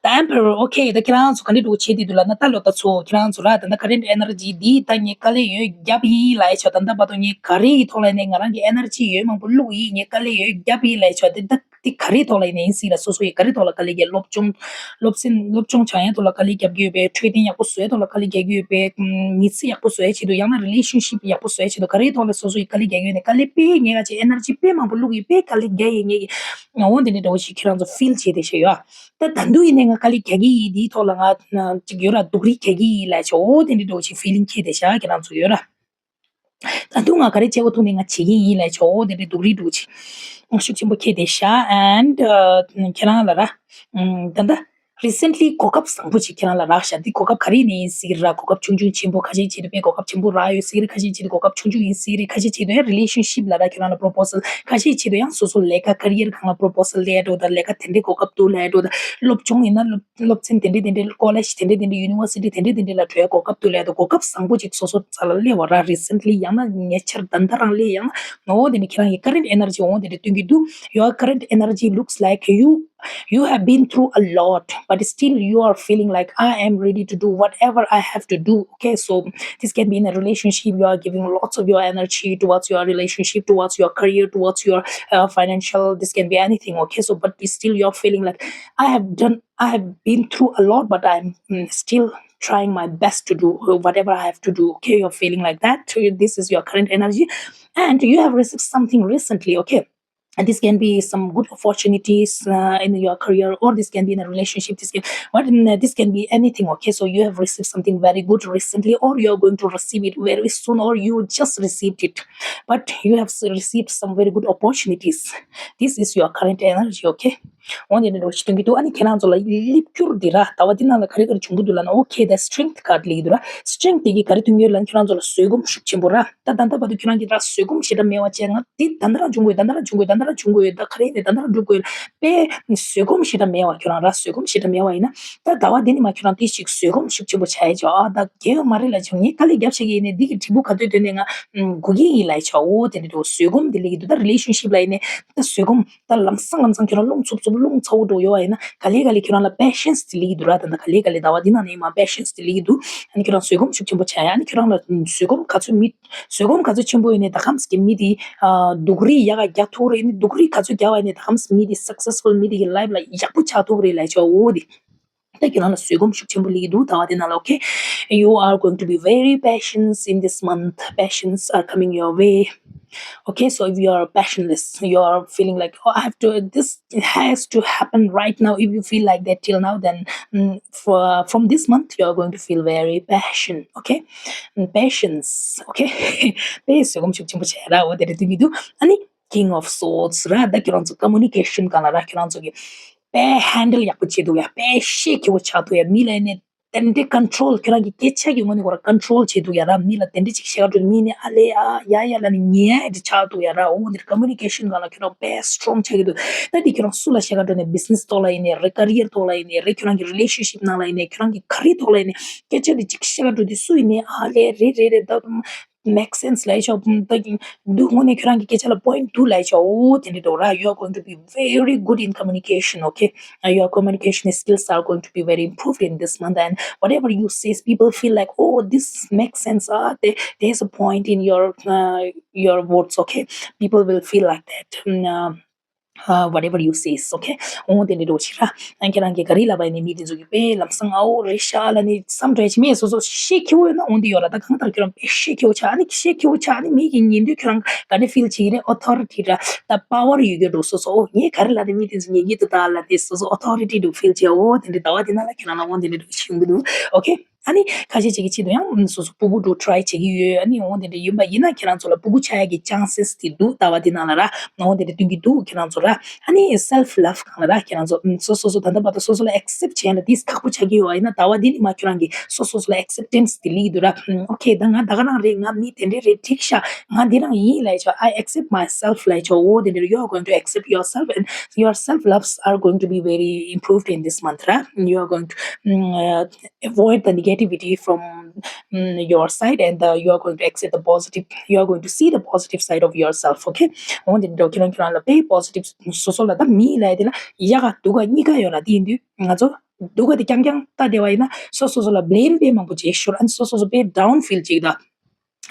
The Emperor. Okay. ད་ཁྱེད་རང་ཚོ་ག་འདྲ་འདྲ་བོ་བྱེད་བསྡད་འདུག་ལབ་ན། ད་ལོ་ད་ཚོ་ཁྱེད་རང་ཚོ་ར། ད་ལྟ་current energy འདི་ད་ངས་དཀའ་ལས་ཡོད་བརྒྱབ་ཡིན་ལབ་ཡ་ཆོག་ད་ལྟ་བར་དུ་ངས་ག་རེ་ཡི་ཐོག་ལ་ནས་ང་རང་གི་energy ཡོད་མང་པོ་བླུགས་ཡིན། ངས་དཀའ་ལས་ཡོད་བརྒྱབ་ཡིན་ལབ་ཡ་ཆོག་དེ་ད་དེ་ག་རེའི་ཐོག་ལ་ཡིན་ན་ཡིན་སྲིད་ལ། སོ་སོ་ཡི་ག་རེའི་ཐོག་ལ་དཀའ་ལས་བརྒྱབ། སློབ་སྦྱོང་སློབ་ཚན་སློབ་སྦྱོང་སྦྱང་ཡ་ཐོག་ལ་དཀའ་ལས་བརྒྱབ་ཀྱི་ཡོད་པས། འཕྲོད་བསྟེན་ཡག་པོ་བཟོ་ཡ་ཐོག་ལ་དཀའ་ལས་བརྒྱབ་ཀྱི་ཡོད་པས། མི་ཚེ་ཡག་པོ་བཟོ་ཡ་ཆེད་དུ། ཡང་ན་relationship ཡག་པོ་བཟོ་ཡ་ཆེད་དུ། ག་རེའི་ཐོག་ལ་སོ་སོ་ཡི་དཀའ་ལས་རྒྱག་ཡོད་ནས། དཀའ་ལས་དཔེ་ངས་ག་ཅིག་energy དཔེ་མང་པོ་བླུགས་ཡིན། དཔེ་དཀའ་ལས་རྒྱག་ཡིན། ངས་ཀྱི་འོ་འདི་འདྲ་འདྲ་བོ་ཞིག་ཁྱེད་རང་ཚོ་feel བྱེད་བསྡད་ཤག་ཡོད། ད་ད་དུང་ཡིན་ནས་ང་དཀའ་ལས་རྒྱག་གི་ཡིན། འདིའི་ཐོག་ལ་ང་ཅིག་ཡོད་ར། སྡུག་རུས་རྒྱག་གི་ཡིན་ལབ་ཆོག་འོ་འདི་འདྲ་འདྲ་བོ་ཞིག་feeling སྐྱེས་བསྡད་ཤག་ཁྱེད་རང་ཚོ་ཡོད་ར། ད་དུང་ང་ག་རེ་བྱེད་དགོས་ཐུག་ནས་ང་བྱེད་ཀྱི་ཡིན་ལབ་ཆོག་འོ་དེ་འདྲའི་སྡུག་རུས་འདྲ་བོ་ཅིག་ཤུགས་ཆེན་པོ་སྐྱེས་བསྡད་ཤག And ཁྱེད་རང་ལ་ར། ད་ལྟ་recently གོ་སྐབས་བཟང་པོ་ཅིག་ཁྱེད་རང་ལ་རག་ཤག་འདི་གོ་སྐབས་ག་རེ་ཡིན་ནའི་ཡིན་སྲིད་ར། གོ་སྐབས་ཆུང་ཆུང་ཆེན་པོ། ཁ་ཤས་ཆེད་དུ་དཔེ་གོ་སྐབས་ཆེན་པོ་རག་ཡོད་སྲིད་རེད། ཁ་ཤས་ཆེད་དུ་གོ་སྐབས་ཆུང་ཆུང་ཡིན་སྲིད་རེད། ཁ་ཤས་ཆེད་དུ་ཡང་relationship ལ་ར་ཁྱེད་རང་ལ་proposal། ཁ་ཤས་ཆེད་དུ་ཡང་སོ་སོ་ལས་ཀ་career སྒང་ལ་proposal སླེབས་འགྲོ། ད་ལས་ཀ་དེ་འདྲའི་གོ་སྐབས་འདུག་ལབ་འགྲོ། ད་སློབ་སྦྱོང་ཡིན་ན་སློབ་སློབ་ཚན་དེ་འདྲ་དེ་འདྲ། college དེ་འདྲ་དེ་འདྲ། university དེ་འདྲ་དེ་འདྲ་ལ་འགྲོ་ཡ་གོ་སྐབས་འདུག་ལབ་ཡ་དང་། གོ་སྐབས་བཟང་པོ་ཅིག་སོ་སོ་རྩ་ལ་སླེབས་པ་ར། recently ཡང་ན་ཉེ་ཆར་ད་ལྟ་རང་སླེབས་ཡང་ནོ། དེ་ནི་ཁྱེད་རང་གི་current energy འོ་དེ་འདྲ་སྟོན་གྱི་འདུག Your current energy looks like you you have been through a lot, but still you are feeling like, I am ready to do whatever I have to do. Okay, so this can be in a relationship. You are giving lots of your energy towards your relationship, towards your career, towards your uh, financial. This can be anything. Okay, so but still you're feeling like, I have done I have been through a lot, but I'm mm, still trying my best to do uh, whatever I have to do. Okay, you're feeling like that. So you- this is your current energy, and you have received something recently. Okay, and this can be some good opportunities uh, in your career, or this can be in a relationship. This can, but mm, this can be anything. Okay, so you have received something very good recently, or you are going to receive it very soon, or you just received it, but you have s- received some very good opportunities. This is your current energy. Okay, འོ་དེ་འདྲ་ཞིག་སྟོན་གྱི་འདུག་ཨ་ནི་ཁྱེད་རང་ཚོ་ལ་ལེབ་སྐྱུར་འདི་ར། ཟླ་བ་འདི་ནང་ལ་ག་རེ་ག་རེ་བྱུང་གི་འདུག་ལབ་ན། okay, the strength card ལེགས་འདུག་ར། strength དེ་གིས་ག་རེ་སྟོན་གྱི་ཡོད་ལབ་ན། ཁྱེད་རང་ཚོ་ལ་བཟོད་སྒོམ་ཤུགས་ཆེན་པོ་ར། ད་ད་ལྟ་བར་དུ་ཁྱེད་རང་གིས་ད་བཟོད་སྒོམ་ཞེ་དྲག་མེད་པ་བྱས། ང་འདི་ད་ལྟ་རང་བྱུང་དགོས། ད་ལྟ་རང་བྱུང་དགོས། ད་ལྟ་རང་བྱུང་དགོས། ད་ག་རེ་ཡིན་ནའི་ད་ལྟ་རང་སྒྲུབ་དགོས། དཔེ་བཟོད་སྒོམ་ཞེ་དྲག་མེད་པ། ཁྱེད་རང་ར་བཟོད་སྒོམ་ཞེ་དྲག་མེད་པ་ཡིན་ན། ད་ཟླ་བ་འདི་ནས་མར་ཁྱེད་རང་ཏིག་ཅིག་བཟོད་སྒོམ་ཤུགས་ཆེན་པོ་བྱ་ཡ་ཅིག་ཨ་ད་རྒྱལ་བ་མ་རེད་ལབ་ཆོག་ངས་དཀའ་ལས་རྒྱབ་བྱེད་ཀྱི་ཡིན་ནའི་འདི་གི་འབྲས་བུ་ག་དུས་ཐོན་ནའི་ང་ཨམ་དགོས་ཀྱི་ཡིན་ལབ་ཆོག་འོ་དེ་འདྲ་འདྲ་བོ་བཟོད་སྒོམ་འདི་ལེགས་འདུག་ད་relationship ལ་ཡིན་ནའི་ད་བཟོད་སྒོམ། ད་ལམ་སང་ལམ་སང་ཁྱོད་རང་རླུང་འཚུབ་འཚུབ་རླུང་ཚ་བོ་འགྲོ་ཡོད་པ་ཡིན་ན། ག་ལེ་ག་ལེ་ཁྱོད་རང་ལ་patience དེ་ལེགས་འདུག་ར། ད་ད་ག་ལེ་ག་ལེ་ཟླ་བ་འདི་ནང་ནས་མར་patience དེ་ལེགས་འདུག་ཨ་ནི་ཁྱོད་རང་བཟོད་སྒོམ་ཤུགས་ཆེན་པོ་བྱ་ཡ། ཨ་ནི་ཁྱོད་རང་ལ་བཟོད་སྒོམ་ག་ཚོད་མི་བཟོད་སྒོམ་ག་ཚོད་ཆེན་པོ་ཡོད་ནའི་ད་གམ་ཟེར་གྱི་མི་དེ་ཨ་སྡུག་རུས་ཡག་ག་རྒྱག་ཐུབ་རེད། ཨ་ནི་སྡུག་རུས་ག་ཚོད་རྒྱག་པ་ཡིན་ནའི་ད་གམ་ཟེར་མི་དེ་successful མི་དེ་གི་life ལ་ཡག་པོ་ཆགས་ཐུབ་རེད་ལབ་ཆོག་འོ་དེ། ད་ཁྱོད་རང་ལ་བཟོད་སྒོམ་ཤུགས་ཆེན་པོ་ལེགས་འདུག་ཟླ་བ་དེ་ནང་ལ། okay, you are going to be very patient in this month. Patience are coming your way. Okay, so if you are passionless, you are feeling like, oh, I have to, this has to happen right now. If you feel like that till now, then mm, for from this month you are going to feel very passion. Okay, Mm, patience. Okay, དཔེ་བཟོད་སྒོམ་ཤུགས་ཆེན་པོ་བྱས་ར། འོ་དེ་རེད་འདུག་མི་འདུག་ཨ་ནི། King of Swords ར། ད་ཁྱོད་རང་ཚོ་communication སྒང་ལ་ར། ཁྱོད་རང་ཚོ་གི་དཔེ་handle ཡག་པོ་བྱེད་ཐུབ་ཡ། དཔེ་ཤེད་སྐྱོ་བོ་ཆགས་ཐུབ་ཡ། མི་ལ་ནི་དེ་འདྲའི་control ཁྱོད་རང་གི་སྐད་ཆ་གི་ངོ་ནས་ཁོ་རང་control བྱེད་ཐུབ་ཡ་ར། མི་ལ་དེ་འདྲ་ཅིག་བཤད་ག་འགྲོ་ནས་མི་ནི་ཨ་ལེ་ཨ་ཡ་ཡ་ལབ་ནས་ཉན་ཡ་དེ་ཆགས་ཐུབ་ཡ་ར། འོ་འདིར་communication སྒང་ལ་ཁྱོད་རང་དཔེ་strong ཆགས་ཀྱི་འདུག་ད་འདི་ཁྱོད་རང་སུ་ལ་བཤད་ག་འགྲོ་ནས་business ཐོག་ལ་ཡིན་ནའི་རེད། career ཐོག་ལ་ཡིན་ནའི་རེད། ཁྱོད་རང་གི་relationship ནང་ལ་ཡིན་ནའི་ཁྱོད་རང་གི་ག་རེ་ཐོག་ལ་ཡིན་ནའི་སྐད་ཆ་འདི་ཅིག་བཤད་ག་འགྲོ་དུས་སུ་ཡིན་ནའི་ཨ་ལེ་རེད་རེད་རེད་ད། make sense ལབ་ཆོག་ད་ཀྱི་འདུག་དངོས་གནས་ཁྱོད་རང་གི་སྐད་ཆ་ལ་point འདུག་ལབ་ཆོག་འོ་དེ་འདྲ་འདུག་ར། You are going to be very good in communication. Okay, uh, your communication skills are going to be very improved in this month, and whatever you says, people feel like, oh, this makes sense. Ah, there, there's a point in your uh, your words. Okay, people will feel like that. Mm, uh, uh, whatever you says, okay. འོ་དེ་འདྲ་འདྲ་བོ་ཞིག་ར། ཨ་ཁྱེད་རང་གིས་ག་རེ་ལབ་པ་ཡིན་ནའི་མི་དེ་ཚོ་གིས་དཔེ་ལམ་སང་ཨ་འོ་རེད་ཤག་ལབ་ནས་བསམ་འགྲོ་ཡ་ཅིག་མེད། སོ་སོ་ཤེད་སྐྱོ་བོ་ཡོད་ན་འོ་འདི་ཡོད་ར། ད་གང་ལྟར་ཁྱོད་རང་དཔེ་ཤེད་སྐྱོ་བོ་ཆགས། ཨ་ནི་ཤེད་སྐྱོ་བོ་ཆགས། ཨ་ནི་མི་གིས་ཉན་དུས་ཁྱོད་རང་ག་འདྲ་feel བྱེད་ཀྱི་རེད། authority ར། ད་power ཡོད་རྒྱུ་འགྲོ། སོ་སོ་འོ་ངས་ག་རེ་ལབ་ནའི་མི་དེ་ཚོ་ཉན་གྱི་འདུག་ད་ལབ་ནས་སོ་སོ་authority འདྲ་བོ་feel བྱེད། འོ་དེ་འདྲ་ཟླ་བ་དེ་ནང་ལ་ཁྱེད་རང་ལ་འོ་དེ་འདྲ་འདྲ་བོ་ཞིག་ཡོང་གི་འདུག okay. ཨ་ནི་ཁ་ཤས་ཅིག་གི་ཆེད་དུ་ཡང་སོ་སོ་སྤུ་གུ་འགྲོ་try བྱེད་ཀྱི་ཡོད། ཨ་ནི་འོ་དེ་འདྲ་ཡིན་པ་ཡིན་ན་ཁྱེད་རང་ཚོ་ལ་སྤུ་གུ་ཆགས་ཡག་གི་chances དེ་འདུག་ཟླ་བ་འདི་ནང་ལ་ར། འོ་དེ་འདྲ་སྟོན་གྱི་འདུག་ཁྱེད་རང་ཚོ་ར། ཨ་ནི་self love སྒང་ལ་ར། ཁྱེད་རང་ཚོ་ཨམ་སོ་སོ་སོ་ད་ལྟ་བར་དུ་སོ་སོ་ལ་accept བྱས་ན་དེ་ཁག་པོ་ཆགས་ཀྱི་ཡོད་པ་ཡིན་ན་ཟླ་བ་འདི་ནས་མར་ཁྱོད་རང་གིས་སོ་སོ་སོ་ལ་acceptance དེ་སླེབས་ཀྱི་འདུག་ར། ཨམ་okay ད་ང་ད་ག་རང་རེད། ང་མི་དེ་འདྲ་རེད། འགྲིག་ཤག་ང་འདི་རང་ཡིན་ལབ་ཆོག I accept myself ལབ་ཆོག་འོ་དེ་འདྲ། You are going to accept yourself and your self loves are going to be very improved in this month ར། You are going to ཨམ avoid the negativity from ཨམ your side and uh, you are going to accept the positive. You are going to see the positive side of yourself, okay? འོ་དེ་འདྲ་ཁྱེད་རང་ཁྱེད་རང་ལ་དཔེ་positive སོ་སོ་ལ་ད་མི་ལབ་དེ་ལ་ཡག་ག་སྡུག་ག་གཉིས་ཀ་ཡོད་ར། དེ་ཡིན་དུས་ང་ཚོ་སྡུག་ག་དེ་རྐྱང་རྐྱང་ལྟ་བསྡད་པ་ཡིན་ན་སོ་སོ་སོ་ལ་blame དཔེ་མང་པོ་བྱེད་ཤོར། ཨ་ནི་སོ་སོ་སོ་དཔེ་down feel བྱེད་ཀྱི་འདུག་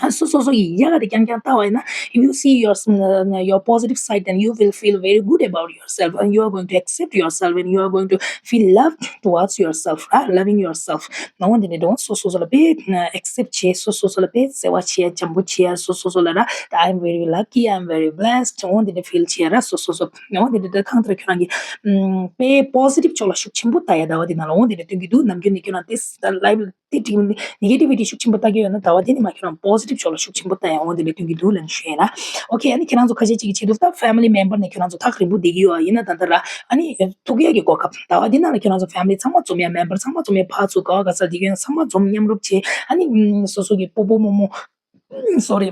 ཨ་སོ་སོ་སོ་ཡི་ཡག་ག་དེ་རྐྱང་རྐྱང་ལྟ་བ་ཡིན་ན། If you see your uh, your positive side, then you will feel very good about yourself and you are going to accept yourself and you are going to feel loved towards yourself, right? Loving yourself. འོ་དེ་འདྲ་འདྲ་སོ་སོ་སོ་ལ་དཔེ་accept བྱེད། སོ་སོ་སོ་ལ་དཔེ་བརྩེ་བ་བྱེད། བྱམས་པོ་བྱེད། སོ་སོ་སོ་ལ་ར། I'm very lucky, I'm very blessed འོ་དེ་འདྲ་feel བྱེད་ར། སོ་སོ་སོ་འོ་དེ་འདྲ་འདྲ་གང་ལྟར་ཁྱོད་རང་གི་ཨམ་དཔེ་positive ཕྱོགས་ལ་ཤུགས་ཆེན་པོ་ལྟ་ཡ་ཟླ་བ་འདི་ནང་ལ་འོ་དེ་འདྲ་སྟོན་གྱི་འདུག་ནམ་རྒྱུན་ནས་ཁྱོད་རང་དེ་life དེ་འགྲིག་མི་འདུག negativity ཤུགས་ཆེན་པོ་ལྟ་གི་ཡོད་ན་ཟླ་བ་འདི་ནས་མར་ཁྱོད་རང་positive ཕྱོགས་ལ་ཤུགས་ཆེན་པོ་ལྟ་ཡ་འོ་དེ་འདྲ་སྟོན་གྱི་འདུག་ལབ་ནས་ཞུ་ཡ་ཡིན་ར། Okay ཨ་ནི་ཁྱེད་རང་ཚོ་ཁ་ཤས་ཅིག་གི་ཆེད་དུ་ད་family member ནས་ཁྱེད་རང་ཚོ་ཐག་རིང་པོ་བསྡད་ཀྱི་ཡོད་ཡིན་ན་ད་ལྟ་ར། ཨ་ནི་ཐུག་ཡ་གི་གོ་སྐབས་ཟླ་བ་འདི་ནང་ལ་ཁྱེད་རང་ཚོ་family ཚང་མ་འཛོམས་ཡ། member ཚང་མ་འཛོམས་ཡ། ཕར་ཚུར་ག་བ་ག་ས་བསྡད་ཀྱི་ཡོད་ན་ཚང་མ་འཛོམས་མཉམ་རུབ་བྱེད། ཨ་ནི་སོ་སོ་གི་སྤོ་བོ་རྨོ་མོ་sorry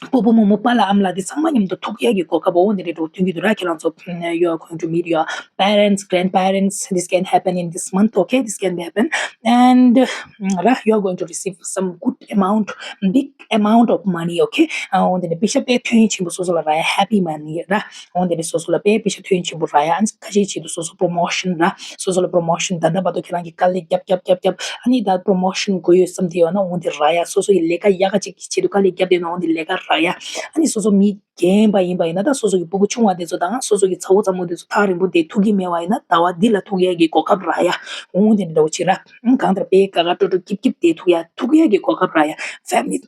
སྤོ་བོ་རྨོ་མོ་པཱ་ལགས་ཨ་མ་ལགས་དེ་ཚང་མ་མཉམ་དུ་ཐུག་ཡ་གི་གོ་སྐབས་འོ་འདི་རེད་འགྲོ་སྟོན་གྱི་འདུག་ར། ཁྱེད་རང་ཚོ you are going to meet your parents, grandparents. This can happen in this month, okay? This can happen. And ར you are going to receive some good amount, big amount of money, okay? འོ་འདི་ནས་པེ་ཤ་དཔེ་ཐོན་ཆེན་པོ་སོ་སོ་ལ་རག་ཡ། happy money ར། འོ་འདི་ནས་སོ་སོ་ལ་དཔེ་པེ་ཤ་ཐོན་ཆེན་པོ་རག་ཡ། ཨ་ནི་ཁ་ཤས་ཆེད་དུ་སོ་སོ་promotion ར། སོ་སོ་ལ་promotion ད་ལྟ་བར་དུ་ཁྱེད་རང་གི་དཀའ་ལས་རྒྱབ་རྒྱབ་རྒྱབ་རྒྱབ་ཨ་ནི་ད་promotion དགོས་ཡོད་བསམ་དེ་ཡོད་ན་འོ་འདི་རག་ཡ། སོ་སོ་ཡི་ལས་ཀ་ཡག་ག་ཅིག་གི་ཆེད་དུ་དཀའ་ལས་རྒྱབ་དེ་ཡོད་ན་འོ་འདི་ལས་ཀ་རག་ཡ། ཨ་ནི་སོ་སོ་མི་རྒན་པ་ཡིན་པ་ཡིན་ན་ད་སོ་སོ་གི་སྤུ་གུ་ཆུང་བ་དེ་ཚོ་དང་སོ་སོ་གི་ཚ་བོ་ཚ་མོ་དེ་ཚོ་ཐག་རིང་པོ་བསྡད་ཐུབ་ཀྱི་མེད་པ་ཡིན་ན་ཟླ་བ་འདི་ལ་ཐུག་ཡས་ཀྱི་གོ་སྐབས་རག་ཡ། འོང་དེ་འདྲ་བོ་ཅིག་ར། གང་ལྟར་དཔེ་དགའ་དགའ་སྤྲོ་སྤྲོ་སྐྱིད་སྐྱིད་བསྡད་ཐུབ་ཡ་ཐུག་ཡས་ཀྱི་གོ་སྐབས་རག་ཡ། family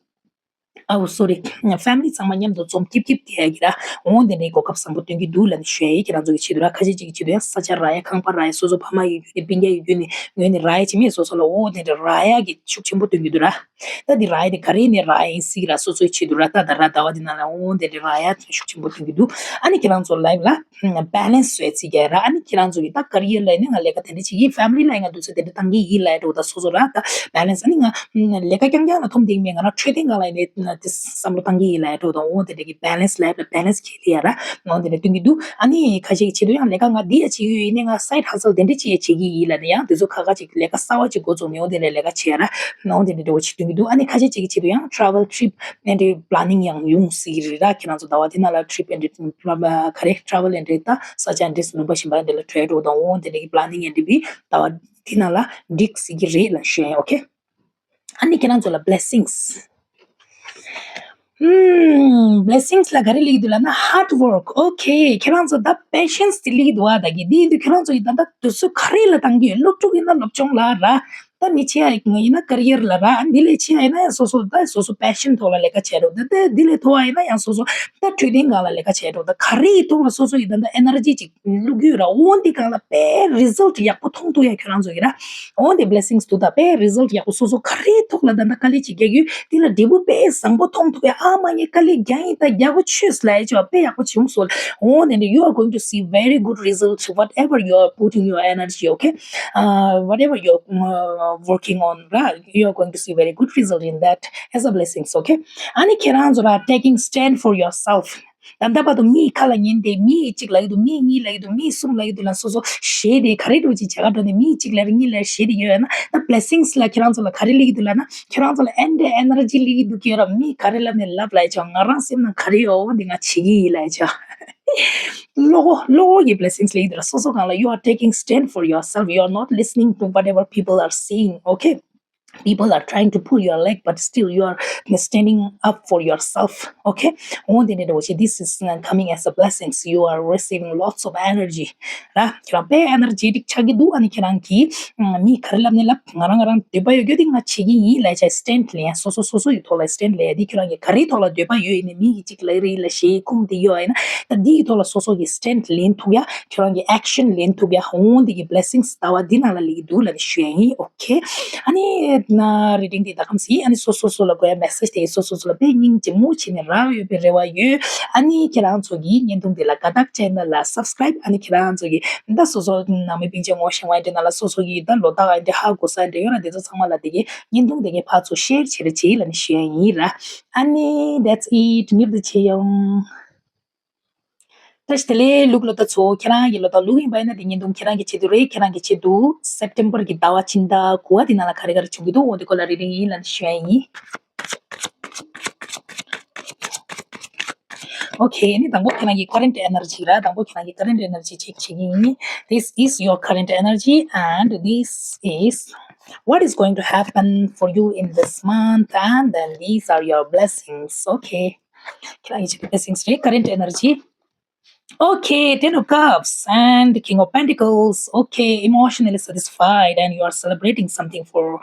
ཨའུ་sorry family ཚང་མ་མཉམ་དུ་འཛོམས་སྐྱིད་སྐྱིད་བསྡད་ཡ་གི་ར། འོང་དེ་འདྲའི་གོ་སྐབས་བཟང་པོ་སྟོན་གྱི་འདུག་ལབ་ནས་ཞུ་ཡ་ཡིན། ཁྱེད་རང་ཚོ་གི་ཆེད་དུ་ར། ཁ་ཤས་ཅིག་གི་ཆེད་དུ་ཡང་ས་ཆ་རག་ཡ། ཁང་པ་རག་ཡ། སོ་སོ་ཕ་མ་ཡི་བརྒྱུད་ནས་སྤུན་ཀྱག་ཡི་བརྒྱུད་ནས་ངོས་ནས་རག་ཡ་ཅིག་མེད། སོ་སོ་ལ་འོ་དེ་འདྲ་རག་ཡ་གི་ཤུགས་ཆེན་པོ་སྟོན་གྱི་འདུག་ར། ད་འདི་རག་ཡ་དེ་ག་རེ་ནས་རག་ཡ་ཡིན་སྲིད་ཀྱི་ར། སོ་སོའི་ཆེད་དུ་ར། ད་ད་ར་ཟླ་བ་འདི་ནང་ལ་འོང་དེ་འདྲ་རག་ཡ་ཤུགས་ཆེན་པོ་ཐོན་གྱི་འདུག་ཨ་ནི་ཁྱེད་རང་ཚོ་life ལ་balance བཟོས་ཚིག་ག་ར། ཨ་ནི་ཁྱེད་རང་ཚོ་གི་ད་career ལ་ནི་ང་ལས་ཀ་དེ་འདྲ་བྱེད་ཀྱི་ཡིན། family ལ་ང་དུས་ཚོད་དེ་འདྲ་བཏང་གི་ཡིན་ལབ་འགྲོ། ད་སོ་སོ་ར་ད་balance ཨ་ནི་ང་ལས་ཀ་རྐྱང་རྐྱང་ལ་འཐོམ་བསྡད་ཀྱི་མེད། ང་རང་འཕྲོད་བསྟེན་སྒང་ལ་ནི་དེ་བསམ་བློ་བཏང་གི་ཡིན་ལབ་འགྲོ། ད་འོང་དེ་འདྲ་གི་balance life ལ་balance ཁེལ་ལི་ཡ་ར། འོང་དེ་འདྲ་སྟོན་གྱི་འདུག་ཨ་ནི་ཁ་ཤས་ཀྱི་ཆེད་དུ་ཡང་ལས་ཀ་ང་འདི་ཡ་བྱེད་ཀྱི་ཡོད་ཡིན་ནའི་ང་side hustle དེ་འདྲ་ཅིག་ཡ་བྱེད་ཀྱི་ཡིན་ལབ་ནས་ཡང་དེ་ཚོ་ཁ་ཁ་ཅིག་ལས་ཀ་གསར་བ་ཅིག་འགོ་བཙུགས་ནས་འོང་དེ་ལས་ལས་ཀ་བྱེད་ཡ་ར། འོང་དེ་འདྲ་འདྲ་བོ་ཅིག་སྟོན་གྱི་འདུག་ཨ་ནི་ཁ་ཤས་ཅིག་གི་ཆེད་དུ་ཡང་travel trip ཨེ་འདྲའི་planning ཡང་ཡོང་སྲིད་ཀྱི་རེད་ར། ཁྱེད་རང་ཚོ་ཟླ་བ་འདི་ནང་ལ་trip ཨེ་འདྲའི་ག་རེ་travel ཨེ་འདྲའི་ད་ས་ཆ་ཨེ་འདྲའི་ལུང་པ་གཞན་པ་ཨེ་འདྲ་ལ་བྲོས་འགྲོ་དང་འོང་དེ་འདྲའི་གི་planning ཨེ་འདྲའི་བི་ཟླ་བ་འདི་ནང་ལ་འགྲིག་སྲིད་ཀྱི་རེད་ལབ་ཞུ་ཡ་ཡིན། okay ཨ་ནི་ཁྱེད་རང་ཚོ་ལ་blessings ཨུམ། blessings ལ་ག་རེ་སླེབས་ཀྱི་འདུག་ལབ་ན་hard work okay ཁྱེད་རང་ཚོ་ད་patience དེ་སླེབས་ཀྱི་འདུག་བ། ད་གི་འདི་ཡིན་དུས་ཁྱེད་རང་ཚོ་ཡི་ད་ལྟ་དུས་ཚོད་ག་རེ་ལ་བཏང་གི་ཡོད། སློབ་ཕྲུག་ཡིན་ན་སློབ་སྦྱོང་ལ་ར། ད་མི་ཆེ་ཡ་ཡིན་ན་career ལ་ར། འདི་ལས་ཆེ་ཡ་ཡིན་ན་ཡང་སོ་སོ་ད་སོ་སོ་passion ཐོག་ལ་ལས་ཀ་བྱེད་རོགས། ད་ད་འདི་ལས་མཐོ་བ་ཡིན་ན་ཡང་སོ་སོ་ད་འཕྲོད་བསྟེན་སྒང་ལ་ལས་ཀ་བྱེད་རོགས། ད་ག་རེ་ཡི་ཐོག་ལ་སོ་སོ་ཡི་ད་ད་energy ཅིག་བླུག་གི་ཡོད་ར། འོ་འདི་སྒང་ལ་དཔེ་result ཡག་པོ་མཐོང་ཐུབ་ཡ་ཁྱོད་རང་ཚོ་ཡི་ར། འོ་འདི་blessings འདུག་ད་དཔེ་result ཡག་པོ་སོ་སོ་ག་རེ་ཐོག་ལ་ད་ད་དཀའ་ལས་ཅིག་རྒྱག་གི་ཡོད་འདི་ལ་འབྲས་བུ་དཔེ་བཟང་པོ་མཐོང་ཐུབ་ཡ། ཨ་མ་ངས་དཀའ་ལས་རྒྱག་ཡིན་ད་རྒྱག་གོ་ཆོས་ལ་ཡ་ཅོ་དཔེ་ཡག་པོ་བྱུང་སོང་། འོ་འདི་འདི་you are going to see very good result whatever you are putting your energy okay uh, whatever you're uh, working on right you are going to see very good result in that as a blessings okay ཨ་ནི་ཁྱེད་རང་ཚོ་ར་taking stand for yourself ད་ལྟ་བར་དུ་མིའི་ཁ་ལ་ཉན་ཏེ་མིའི་གཅིག་ལབ་ཀྱི་འདུག་མིའི་གཉིས་ལབ་ཀྱི་འདུག་མིའི་གསུམ་ལབ་ཀྱི་འདུག་ལ་སོ་སོ་ཞེད་དེ་ག་རེ་འགྲོ་ཅིག་བྱ་ག་འགྲོ་ནས་མིའི་གཅིག་ལབ་རེ་གཉིས་ལབ་རེ་ཞེད་དེ་ཡོད་ཡོད་ན་ད་blessings ལ་ཁྱེད་རང་ཚོ་ལ་ག་རེ་སླེབས་ཀྱི་འདུག་ལབ་ན་ཁྱེད་རང་ཚོ་ལ་ཨེ་འདྲའི་energy སླེབས་ཀྱི་འདུག་ཁྱེད་རང་མིའི་ག་རེ་ལབ་ནས་ལབ་ལབ་ཡ་ཆོག་ང་རང་སེམས་ནང་ག་རེ་ཡོད་འོ་འདི་ང་བྱེད་ཀྱི་ཡིན་ལབ་ཡ་ཆོག་བློ་བློ་གི་blessings སླེབས་ཀྱི་འདུག་ལ་སོ་སོ་སྒང་ལ་you are taking stand for yourself you are not listening to whatever people are saying okay people are trying to pull your leg but still you are standing up for yourself okay འོ་དེ་འདྲ་འདྲ་བོ་ཞིག this is uh, coming as a blessings you are receiving lots of energy ར་ཁྱེད་རང་དཔེ་energetic ཆགས་ཀྱི་འདུག་ཨ་ནི་ཁྱེད་རང་གིས་མི་ག་རེ་ལབ་ནས་ལབ་ང་རང་ང་རང་འདོད་པ་ཡོད་རྒྱུ་དེ་ང་བྱེད་ཀྱི་ཡིན་ལབ་བྱས་stand ལེན་སོ་སོ་སོ་སོ་ཡི་ཐོག་ལ་stand ལེན་དེ་ཁྱེད་རང་གིས་ག་རེའི་ཐོག་ལ་འདོད་པ་ཡོད་ཡིན་ནའི་མི་གིས་གཅིག་ལབ་རེད་ལབ་ཞེས་ཁུངས་དེ་ཡོད་ཡིན་ན་ད་འདི་ཡི་ཐོག་ལ་སོ་སོ་གིས་stand ལེན་ཐུབ་ཡ་ཁྱེད་རང་གིས་action ལེན་ཐུབ་ཡ་འོ་འདི་གི་blessings ཟླ་བ་འདི་ནང་ལ་སླེབས་ཀྱི་འདུག་ལབ་ནས་ཞུ་ཡ་ཡིན། okay ཨ་ནི་ ན་reading དེ་ད་གམ་སི་ཨ་ནི་སོ་སོ་སོ་ལ་དགོས་ཡ་message དེ་སོ་སོ་སོ་ལ་དཔེ་སྙིང་རྗེ་མོ་བྱས་ནས་རག་ཡོད་པའི་རེ་བ་ཡོད། ཨ་ནི་ཁྱེད་རང་ཚོ་གི་བརྙན་ཐུང་དེ་ལ་དགའ་རྟགས་channel ལ་subscribe ཨ་ནི་ཁྱེད་རང་ཚོ་གི་ད་སོ་སོ་ནང་མི་སྤུན་མཆེད་ངོ་ཤེས་པ་འདྲ་ན་ལ་སོ་སོ་གི་ད་ལོ་རྟགས་འདྲ་ཧ་གོ་ས་འདྲ་ཡོད་ན་དེ་ཚོ་ཚང་མ་ལ་དེ་གི་བརྙན་ཐུང་དེ་གི་ཕར་ཚུར་share བྱེད་རེ་བྱེད་ལ་ནི་ཞུ་ཡ་ཡིན་ར། ཨ་ནི་that's it མྱུར་དུ་མཇལ་ཡོང་། བཀྲ་ཤིས་བདེ་ལེགས་ལུག་ལོ་ཏ་ཚོ། ཁྱེད་རང་གི་ལོ་ཏ་ལུག་ཡིན་པ་ཡིན་ན་དེ་བརྙན་ཐུང་ཁྱེད་རང་གི་ཆེད་དུ་རེད། ཁྱེད་རང་གི་ཆེད་དུ་September གི་ཟླ་བ་ཕྱི་ཟླ་དགུ་པ་དེ་ནང་ལ་ག་རེ་ག་རེ་བྱུང་གི་འདུག་འོ་དེ་སྐོར་ལ་རེ་རེ་ཡིན་ལ་ནི་ཞུ་ཡ་ཡིན། Okay ནི་དང་པོ་ཁྱེད་རང་གི་current energy ར། དང་པོ་ཁྱེད་རང་གི་current energy check བྱེད་ཀྱི་ཡིན། This is your current energy and this is what is going to happen for you in this month and then these are your blessings. Okay. ཁྱེད་རང་གི་ཆེད་དུ་blessings རེད། Current energy. Okay, Ten of Cups and the King of Pentacles. Okay, emotionally satisfied and you are celebrating something for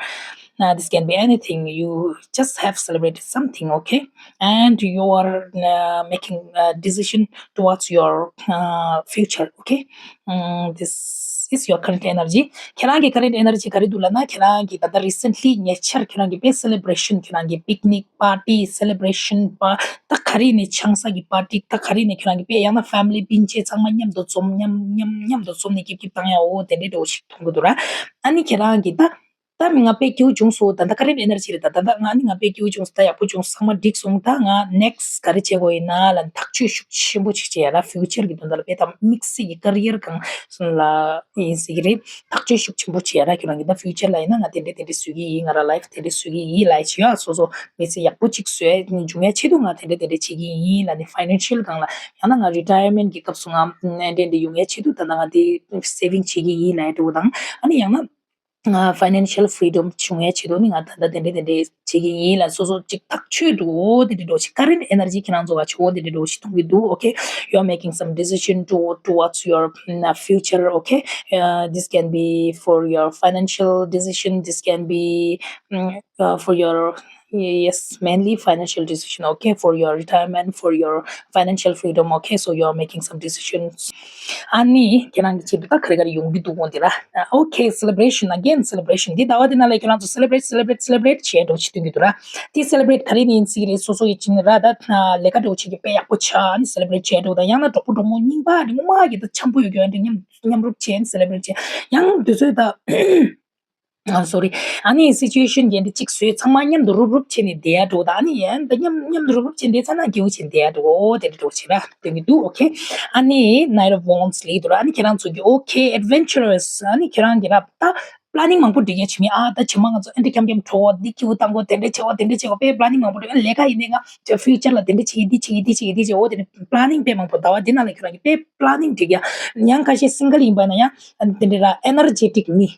uh, this can be anything. You just have celebrated something, okay? And you are uh, making a decision towards your uh, future, okay? Um, this is your current energy. ཁྱེད་རང་གི་current energy ག་རེ་འདུག་ལབ་ན། ཁྱེད་རང་གི་ད་ལྟ་recently ཉེ་ཆར་ཁྱེད་རང་གི་དཔེ་celebration ཁྱེད་རང་གི་picnic party celebration པ་ད་ག་རེ་ནས་ཆང་ས་གི་party ད་ག་རེ་ནས་ཁྱེད་རང་གི་དཔེ་ཡང་ན་family སྤུན་མཆེད་ཚང་མ་མཉམ་དུ་འཛོམས་མཉམ་མཉམ་མཉམ་དུ་འཛོམས་ནས་སྐྱིད་སྐྱིད་བཏང་ཡ་འོ་དེ་འདྲའི་འདྲ་བོ་ཞིག་མཐོང་གི་འདུག་ར། ཨ་ནི་ཁྱེད་རང་གི་ད་ད་ང་དཔེ་སྐྱིད་བྱུང་སོང་། ད་ད་current energy རེད། ད་ད་ད་ང་ནི་ང་དཔེ་སྐྱིད་བྱུང་སོང་། ད་ཡག་པོ་བྱུང་སོང་། ཚང་མ་འགྲིག་སོང་། ད་ང་next ག་རེ་བྱེད་དགོས་ཡིན་ན་ལ་ཐག་གཅོད་ཤུགས་ཆེན་པོ་ཅིག་བྱེད་ཡ་ར། future གི་དོན་དག་ལ་དཔེ་ད་དམིགས་བསལ་གྱི་career གང་ལ་ཡིན་ཟེར་གྱི་རེད། ཐག་གཅོད་ཤུགས་ཆེན་པོ་བྱེད་ཡ་ར། ཁྱོད་རང་གི་ད་future ལ་ཡིན་ན་ང་དེ་འདྲ་དེ་འདྲ་བཟོ་གི་ཡིན། ང་ར་life དེ་འདྲ་བཟོ་གི་ཡིན་ལ་བྱེད་ཡ་སོ་སོ་མི་ཚེ་ཡག་པོ་ཅིག་བཟོ་ཡ་འབྱུང་ཡ་ཆེད་དུ་ང་དེ་འདྲ་དེ་འདྲ་བྱེད་ཀྱི་ཡིན་ལ་ནི་financial གང་ལ་ཡང་ན་ང་retirement གི་སྐབས་སུ་ང་འདྲ་འདྲ་ཡོང་ཡ་ཆེད་དུ་ད་ལྟ་ང་དེ་saving བྱེད་ཀྱི་ཡིན་ལ་འདྲ་བོ་དང་། ཨ་ནི་ཡང་ན། ང་financial freedom བྱུང་ཡ་ཆེད་དུ་ནི་ང་ད་ལྟ་དེ་འདྲ་དེ་འདྲ་བྱེད་ཀྱི་ཡིན་ལ་སོ་སོ་ཅིག་ཐག་ཆོད་འདུག་འོ་དེ་འདྲ་འགྲོ་ཞིག current energy ཁྱེད་རང་ཚོ་བ་ཆེ་འོ་དེ་འདྲ་འགྲོ་ཞིག་མཐོང་གི་འདུག okay, you are making some decision to towards your mm, future. Okay, uh, this can be for your financial decision, this can be mm, uh, for your yes, mainly financial decision, okay, for your retirement, for your financial freedom. Okay, so you are making some decisions. ཨ་ནི་ཁྱེད་རང་གི་ཆེད་དུ་ད་ག་རེ་ག་རེ་ཡོང་གི་འདུག་འོ་འདི་ར། Okay, celebration, again celebration. འདི་ཟླ་བ་འདི་ནང་ལ་ཁྱེད་རང་ཚོ་celebrate celebrate celebrate བྱེད་འགྲོ་བྱེད་དུས་འདུག་ར། དེ་celebrate ག་རེ་ནས་ཡིན་སྲིད་རེད། སོ་སོ་ཡི་ཅིན་ར་ད་ལས་ཀ་འགྲོ་བྱེད་ཀྱི་དཔེ་ཡག་པོ་ཆགས་ནི་celebrate བྱེད་འགྲོ་ད། ཡང་ན་གྲོགས་པོ་གྲོགས་མོ་རྙིང་པ་རེད་ངོ་མ་གི་ད་འཆམ་པོ་ཡོད་རྒྱུ་འདྲ་མཉམ་མཉམ་རུབ་བྱེད་ནི་celebrate བྱེད། ཡང་དུས་ཚོད་ད། ཨ་sorry. ཨ་ནི་situation གྱི་འདི་གཅིག་བཟོས་ཚང་མ་མཉམ་དུ་རུབ་རུབ་བྱས་ནས་བསྡད་ཡ་འགྲོ་ད། ཨ་ནི་ཡང་ད་མཉམ་མཉམ་དུ་རུབ་རུབ་བྱས་བསྡད་ཚར་ན་སྐྱིད་པོ་བྱས་བསྡད་ཡ་འགྲོ་འོ་དེ་འདྲ་འགྲོ་བྱེད་ར་སྟོན་གྱི་འདུག okay. ཨ་ནི་Knight of Wands ལེགས་འདུག་ར། ཨ་ནི་ཁྱེད་རང་ཚོ་གི་okay adventurous ཨ་ནི་ཁྱེད་རང་གི་ར་ད་planning མང་པོ་སྒྲིག་ཡ་བྱེད་མི་ཨ་ད་བྱེ་མ་ང་ཚོ་ཨ་འདྲ་འཁྱམ་འཁྱམ་འགྲོ་འོ་འདི་སྐྱིད་པོ་བཏང་གོ་དེ་འདྲ་བྱེད་འོ་དེ་འདྲ་བྱེད་འོ་དཔེ་planning མང་པོ་སྒྲིག་ཨ་ལས་ཀ་ཡིན་ནའི་ང་future ལ་དེ་འདྲ་བྱེད་ཀྱི་འདི་བྱེད་ཀྱི་འདི་བྱེད་ཀྱི་འདི་བྱེད་འོ་དེ་འདྲ་planning དཔེ་མང་པོ་ཟླ་བ་འདི་ནང་ལ་ཁྱེད་རང་གི་དཔེ་planning སྒྲིག་ཡ། ཡང་ཁ་ཤས་single ཡིན་པ་ན་ཡང་དེ་འདྲ་ར་energetic མི།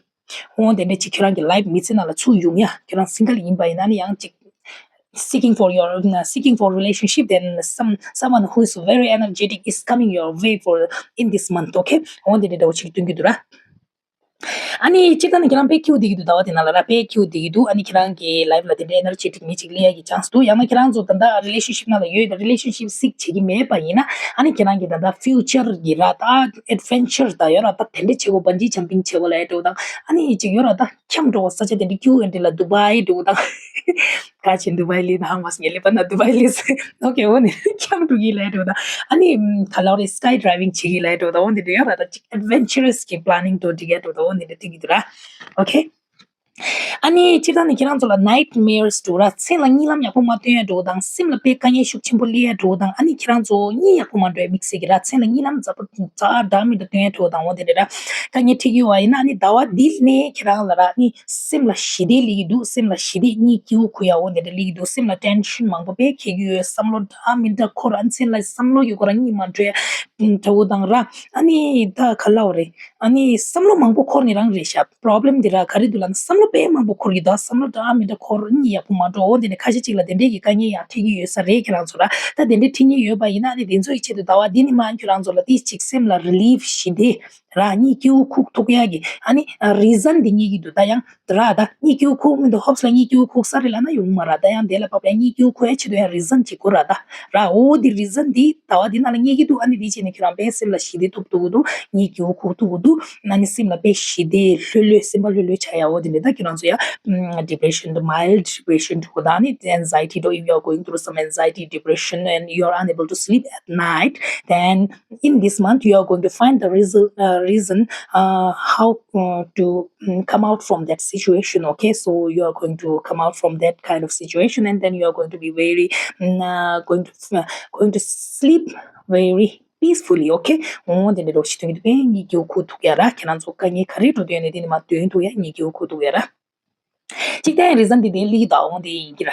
འོ་དེ་འདྲ་ཅིག་ཁྱོད་རང་གི་life མི་ཚེ་ནང་ལ་ཚུར་ཡོང་ཡ། ཁྱོད་རང་single ཡིན་པ་ཡིན་ན་ནི་ཡང་ཅིག seeking for your uh, seeking for relationship then some someone who is very energetic is coming your way for in this month. Okay, འོ་དེ་འདྲ་འདྲ་བོ་ཅིག་སྟོན་གྱི་འདུག་ར། ཨ་ནི་སྤྱིར་བཏང་ནི་ཁྱེད་རང་དཔེ་སྐྱིད་པོ་བསྡད་ཀྱི་འདུག་ཟླ་བ་དེ་ནང་ལ་ར་དཔེ་སྐྱིད་པོ་བསྡད་ཀྱི་འདུག་ཨ་ནི་ཁྱེད་རང་གི་life ལ་དེ་འདྲའི་energetic མི་ཅིག་སླེབས་ཡ་གི་chance འདུག་ཡང་ན་ཁྱེད་རང་ཚོ་ད་ལྟ་relationship ནང་ལ་ཡོད་ད་relationship seek བྱེད་ཀྱི་མེད་པ་ཡིན་ན་ཨ་ནི་ཁྱེད་རང་གི་ད་ལྟ་future གི་ར་ད་adventure ད་ཡོད་ར་ད་དེ་འདྲ་བྱེད་དགོས་bungee jumping བྱེད་དགོས་ལ་ཡ་འགྲོ་དང་ཨ་ནི་ཅིག་ཡོད་ར་ད་འཁྱམ་འགྲོ་བ་ས་ཆ་དེ་འདྲ་སྐྱིད་པོ་ཡོད་འདྲ་ལ་Dubai འགྲོ་དང་ག་ཆེ་Dubai ལི་ད་ཧང་མ་སི་ངེ་ལི་པ་ན་Dubai ལི་སི་okay འོ་ནི་འཁྱམ་འགྲོ་གི་ལ་ཡ་འགྲོ་དང་ཨ་ནི་ག་ལ་རེ་sky diving བྱེད་ཀྱི་ལ་ཡ་འགྲོ་དང་འོ་འདི་འདྲ་ཡོད་ར་ད་ཅིག adventurous གི་planning འགྲོ་འདི་ག་འགྲོ་དང་འོ་འདི་འདྲ་ཐིག་གི་འདུག་ར། Okay. ཨ་ནི་སྤྱིར་བཏང་ནི་ཁྱེད་རང་ཚོ་ལ་nightmares འགྲོ་ར་མཚན་ལ་གཉིད་ལམ་ཡག་པོ་མ་སྟོན་ཡ་འགྲོ་དང་སེམས་ལ་དཔེ་དཀའ་ངལ་ཤུགས་ཆེན་པོ་སླེབས་ཡ་འགྲོ་དང་ཨ་ནི་ཁྱེད་རང་ཚོ་གཉིད་ཡག་པོ་མ་འགྲོ་ཡ་དམིགས་བསལ་གྱི་ར་མཚན་ལ་གཉིད་ལམ་ཛ་པོ་ཛ་འདྲ་མི་འདྲ་སྟོན་ཡ་འགྲོ་དང་འོ་དེ་འདྲ་ར་དཀའ་ངལ་འཕྲད་ཀྱི་ཡོད་པ་ཡིན་ན་ཨ་ནི་ཟླ་བ་འདི་ནས་ཁྱེད་རང་ལ་ར་ཨ་ནི་སེམས་ལ་ཞི་བདེ་སླེབས་ཀྱི་འདུག་སེམས་ལ་ཞི་བདེ་གཉིད་སྐྱིད་པོ་ཁུག་ཡ་འོ་དེ་འདྲ་སླེབས་ཀྱི་འདུག་སེམས་ལ་tension མང་པོ་དཔེ་འཁྱེར་གྱི་ཡོད་བསམ་བློ་འདྲ་མི་འདྲ་འཁོར་ཨ་མཚན་ལ་བསམ་བློ་ཡོད་ཁོ་ར་གཉིད་མ་འགྲོ་ཡ་འདྲ་བོ་དང་ར་ཨ་ནི་ད་ག་ལ་བ་རེད། ཨ་ནི་བསམ་བློ་མང་པོ་འཁོར་ནི་རང་རེད་ཤག problem འདི་ར་ག་རེ་འདུག་ལབ་ན་བསམ་བློ་དཔེ་མང་པོ་འཁོར་གྱི་འདུག་བསམ་བློ་འདྲ་མི་འདྲ་འཁོར་གཉིད་ཡག་པོ་མ་འགྲོ་འོ་དེ་ནི་ཁ་ཤས་ཅིག་ལ་དེ་འདྲས་ཀྱི་དཀའ་ངལ་ཡང་འཕྲད་ཀྱི་ཡོད་ས་རེད། ཁྱེད་རང་ཚོ་ར་ད་དེ་འདྲས་འཕྲད་ཀྱི་ཡོད་པ་ཡིན་ན་ཨ་ནི་དེ་ཚོ་ཡི་ཆེད་དུ་ཟླ་བ་འདི་ནི་མ་ཁྱེད་རང་ཚོ་ལ་དེ་ཅིག་སེམས་ལ་relief ཞི་བདེ་ར་གཉིད་སྐྱིད་པོ་ཁུག་ཐུབ་ཡག་གི་ཨ་ནི་reason འདི་རྙེད་ཀྱི་འདུག་ད་ཡང་ར་ད་གཉིད་སྐྱིད་པོ་ཁུག་མི་འདུག་ཧོབ་ལ་གཉིད་སྐྱིད་པོ་ཁུག་ས་རེད་ལབ་ན་ཡོང་མ་ར་ད་ཡང་དེ་ལ་བབ་ཡང་གཉིད་སྐྱིད་པོ་ཁུག་ཡ་ཆེད་དུ་ཡང་reason ཅིག་དགོས་ར་ད་ར་འོ་དེ་reason འདི་ཟླ་བ་འདི་ནང་ལ་རྙེད་ཀྱི་འདུག་ཨ་ནི་དེ་བྱས་ནས་ཁྱེད་རང་དཔེ་སེམས་ལ་ཞི་བདེ་ཐོབ་ཐུབ་ཀྱི་འདུག་གཉིད་སྐྱིད་པོ་ཁུག་ཐུབ་ཀྱི་འདུག་ཨ་ནི་སེམས་ལ་དཔེ་ཞི་བདེ་ལྷོད་ལྷོད་སེམས་པ་ལྷོད་ལྷོད་ཆགས་ཡ་འོ་དེ་འདྲ་ད་ཁྱེད་རང་ཚོ་ཡ་ um, depression འདྲ་པོ། Mild depression འདྲ་པོ་དང་ནི་anxiety འདྲ་པོ། If you are going through some anxiety, depression, and you are unable to sleep at night, then in this month you are going to find the reason, uh, reason uh, how uh, to um, come out from that situation. Okay, so you are going to come out from that kind of situation, and then you are going to be very um, uh, going to uh, going to sleep very peacefully. Okay, འོ་དེ་འདྲ་འདྲ་པོ་ཞིག་ཐོན་གྱི་འདུག་པས། ངས་སྐྱིད་པོ་ཁུག་ཐུབ་ཡ་ར། ཁྱེད་རང་ཚོ་དཀའ་ངལ་ག་རེ་འགྲོ་དུས་ནས་དེ་ནས་མར་འདོན་ཐུབ་ཡ། ངས་སྐྱིད་པོ་ཁུག་ཐུབ་ཡ་ར། གཅིག་དེ་reason འདི་དེ་ལི་དང་འོང་དེ་ཡིན་གྱི་ར།